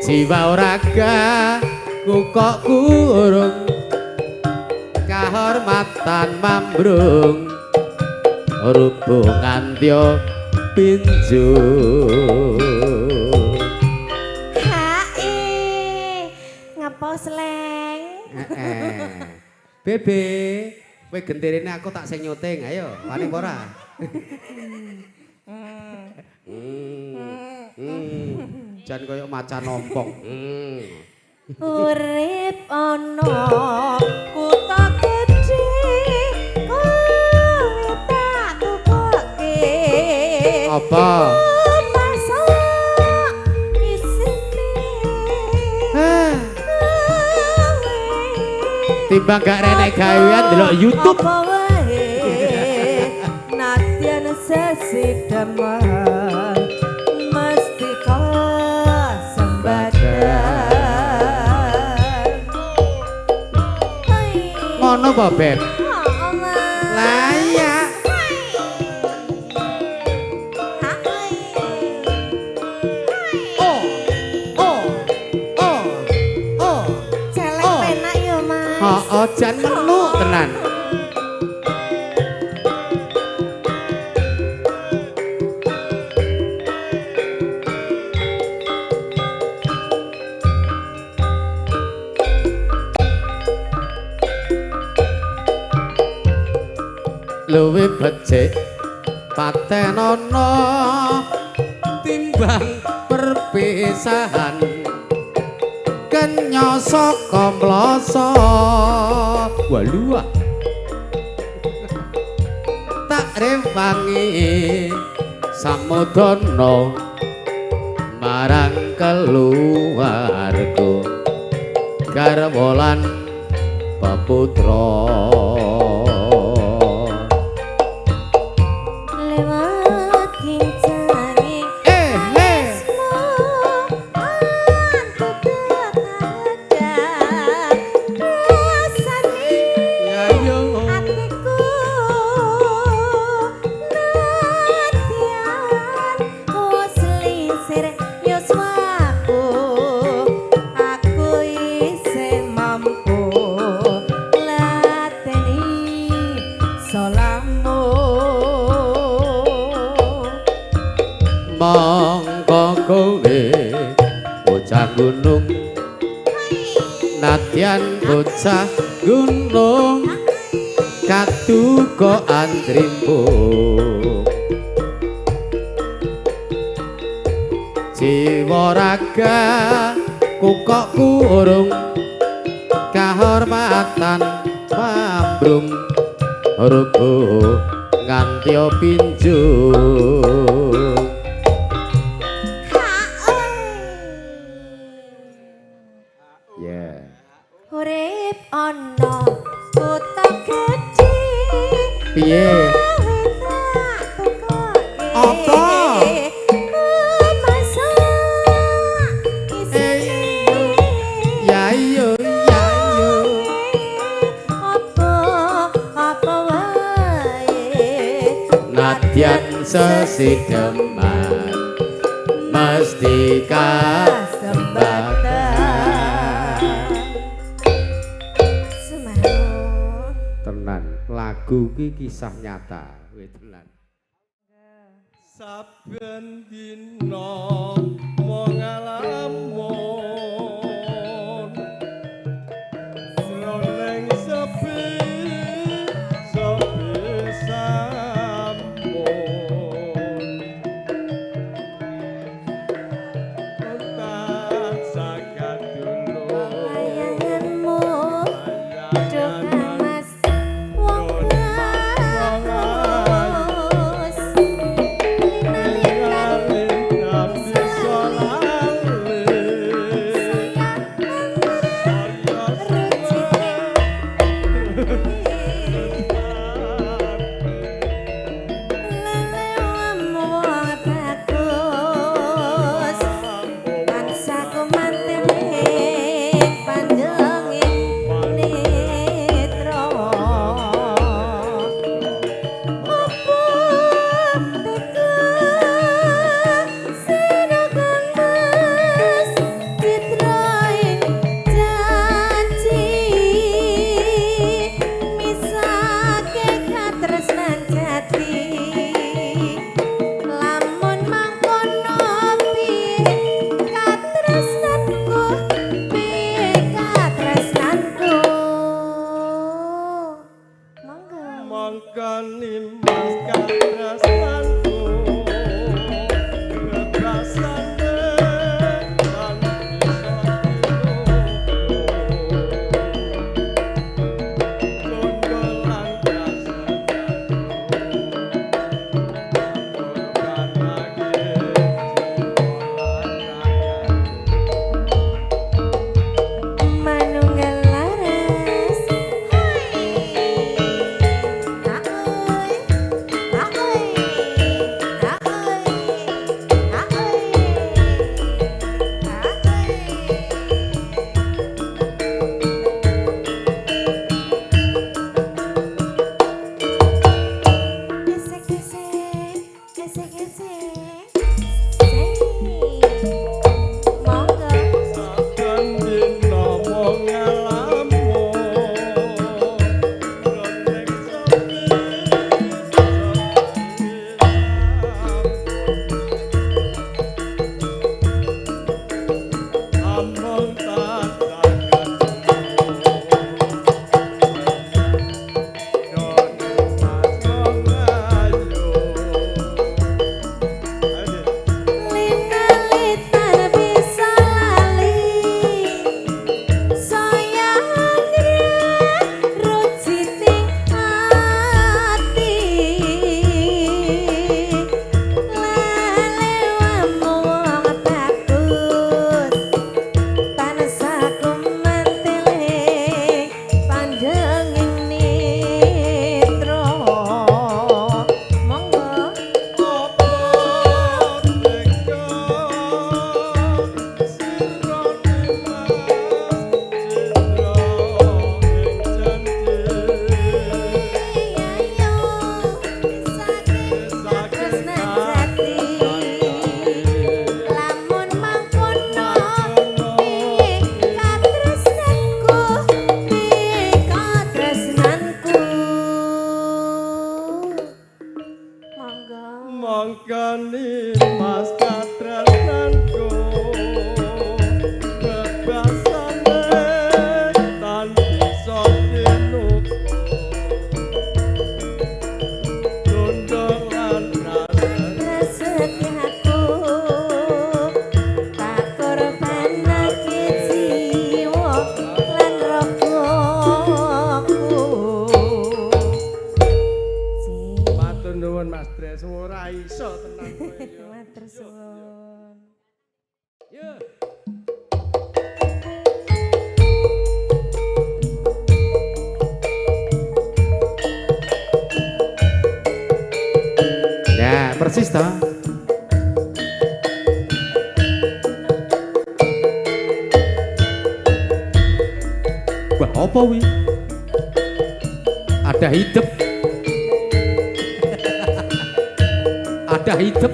jiwa raga ku kok kurung kahormatan mambrung rubung antya pinjung. Hae. Ngapa sleng? Heeh. Bebe, kowe gentirene aku tak sing nyuting, ayo, wani apa ora? Jan koyo macan ompong. Urip ana kutha gedhe kowe tak tukoke. Apa? Masak isine. Ah, timbang gak renek gawean delok YouTube. Apa wae nadyan sesideman mesti kasembadan. Ngono apa, Beb? Oh, Mas. Lah iya. Oh. Oh. Oh. Oh. Celek Oh. penak yo, Mas. Heeh, jan menuk tenan. Luwih becik patenono timbang perpisahan kenya saka mloso waluah tak rewangi samudana marang keluarga garwa lan peputra. Lewat gincange Eh, eh. Ya yo. Atiku nadyan wis lingsir yuswaku aku isih mampu lateni salahmu. Mongko kowe bocah gunung nadyan bocah gunung kaduga antrimpung Jiwa raga kukok kurung kahormatan mambrung rubuh nganti pinjung. Yeah. Urip ana kutha gedhe. Piye? Apa? Ya iyo ya iyo. Apa apa wae. Nadyan sesideman mesti kasembatan. Semarang. Tenan, lagu ki kisah nyata. Wih, tenan. Saben dina mung ngalamun jroning sepi sepi sampun tansah kadulur Bayanganmu bayangan Mas wong bagus. Lina-lina lintang bisa lali. Ya, persis toh. Wah, apa wi? Ada hidup. Ada hidup.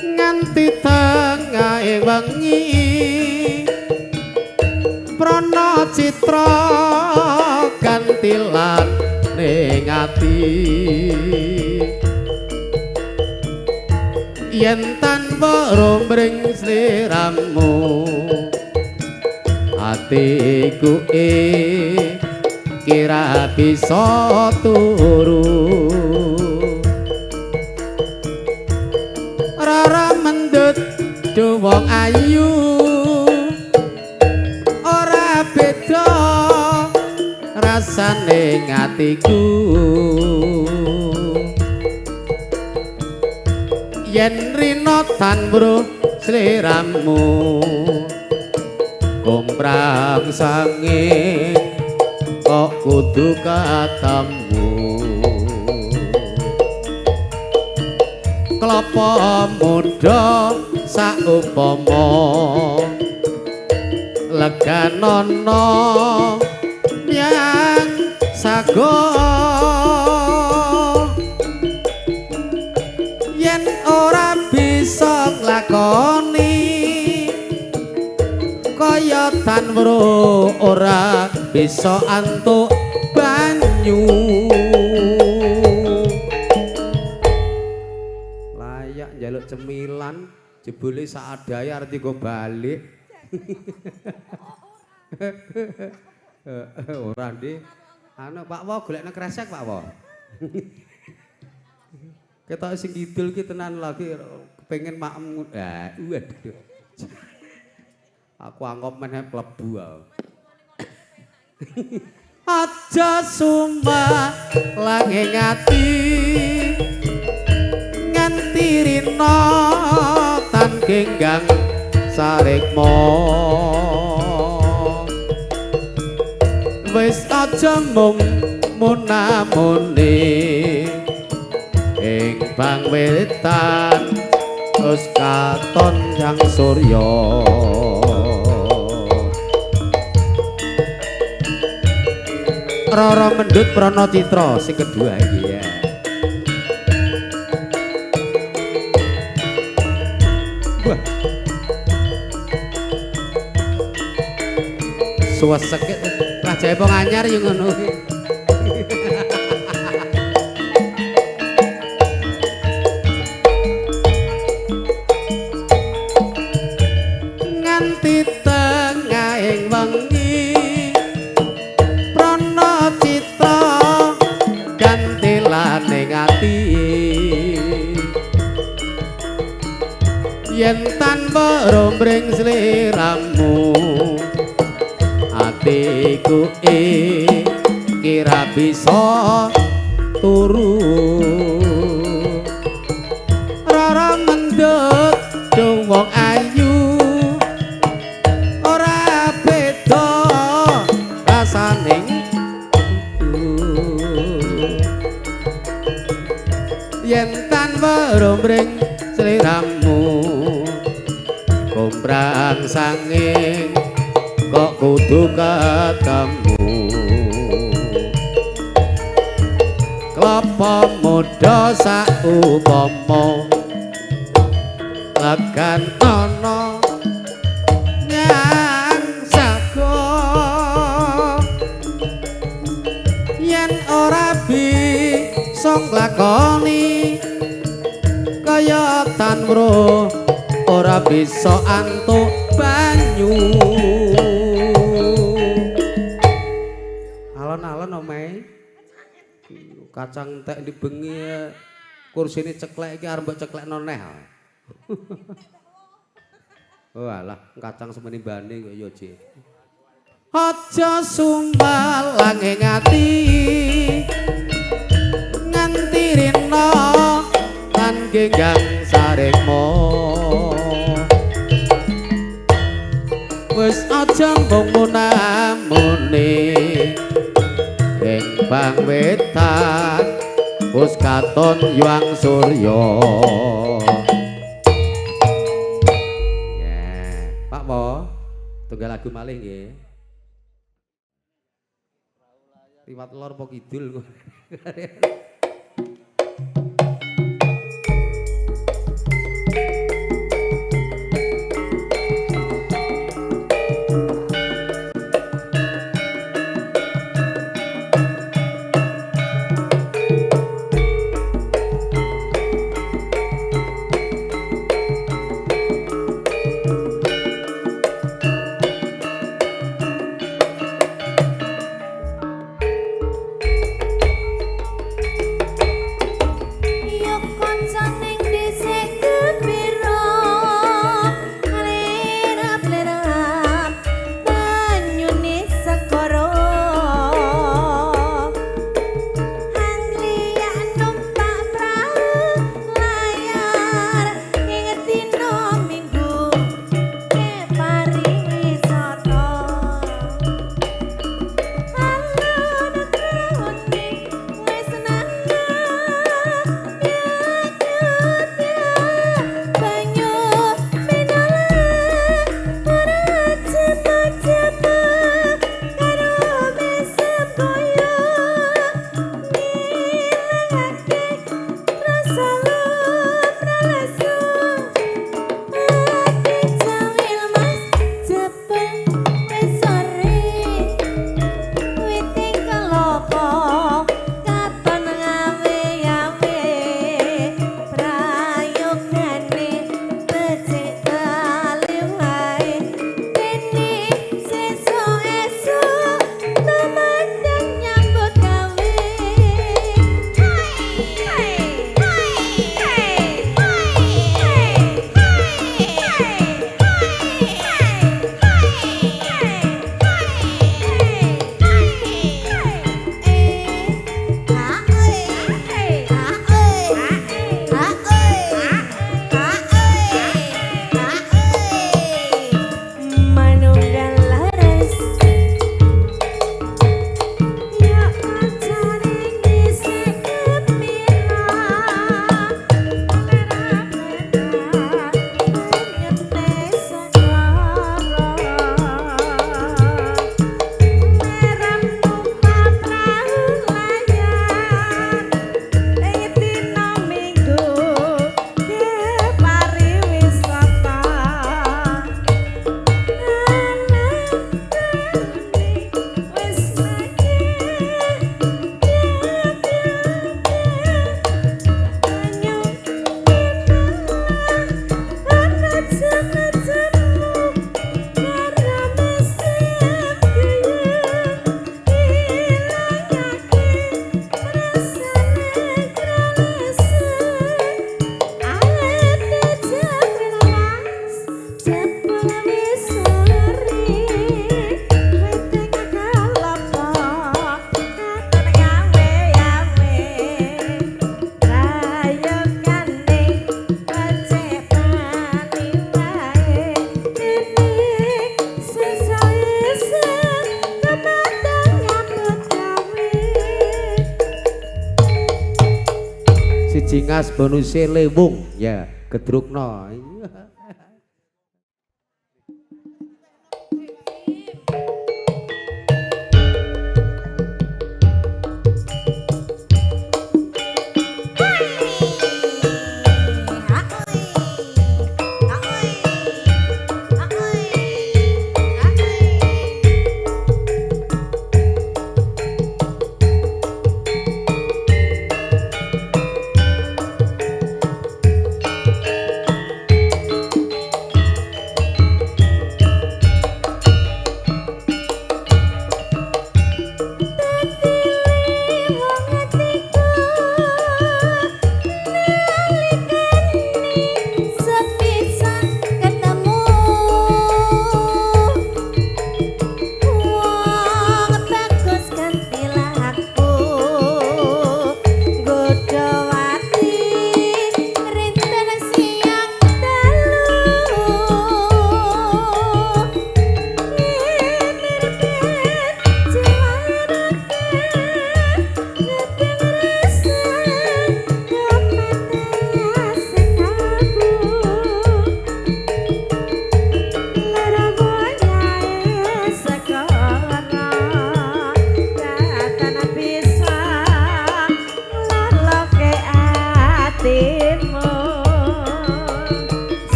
Nganti tengahe wengi prana citra gantilan ning ati yen tanpa romring sliramu atiku kira bisa turu rara mendut wong ayu ora beda rasane atiku yen rina tanbro sliramu komprang sanging kok kudu ketemu klapa muda saupama leganono nyang sago yen ora bisa nglakoni kaya tanwro ora bisa antuk banyu layak njaluk cemilan jebule saadae arep dienggo balik. Ora ndi anu Pak Wo golekne kresek Pak Wo. Ketok sing kidul ki tenan lagi pengen maem. Ah, waduh. Aku anggap meneh klebu. Aja sumpah langing ati nganti rina tan genggang sarikma wis aja mung munamune ing bang wetan wis katon yang surya. Rara Mendut Prana Citra sing kedua iki ya. Wah. Suwesek rajae wong anyar ya ngono. Nganti tengahing wengi prana citra gantilane ati yen tanpa rombring sliramu atiku kira bisa turu rara mendut wong ayu ora beda rasane yen tanpa rombring sliramu komprang sanging kok kudu ketemu klapa muda saupama legan ana nyang sago yen ora bisa nglakoni kaya tanwro ora bisa antuk banyu. Alon-alon omae kacang entek di bengi kursine ceklek iki arep mbok ceklekno neh. Oh alah kacang semene mbane kok ya Ji. Aja sumelang ing ati nganti rina lan genggang sarengmu. Wis aja mung munamuni ing pangwetan wis katon yuang surya. Ya, Pak Wo, tunggal lagu malih nggih. Liwat lor apa kidul. Jingas bonuse lewung ya gedrukno.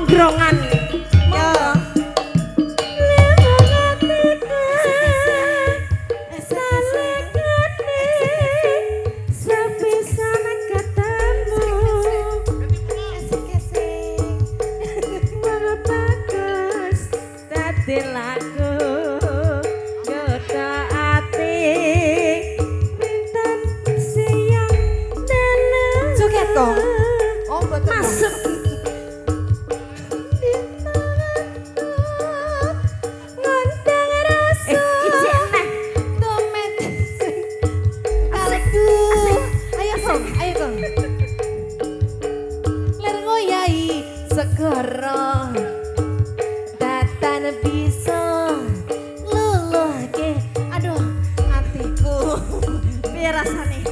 Grong-grongan. Yo. Joget kok. Oh, mboten. Masuk. Ijek neh. Tomet. Kalbu. Ayo Kong, ayo Kong. Ler ngoyahi segara. Datan bisa luluhke. Aduh, atiku. Piye rasane?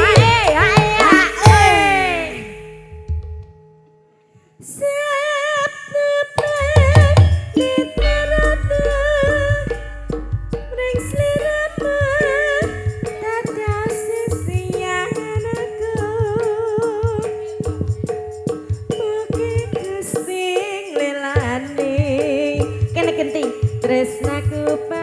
Ae, ae, ae. Kene genti. Tresnaku.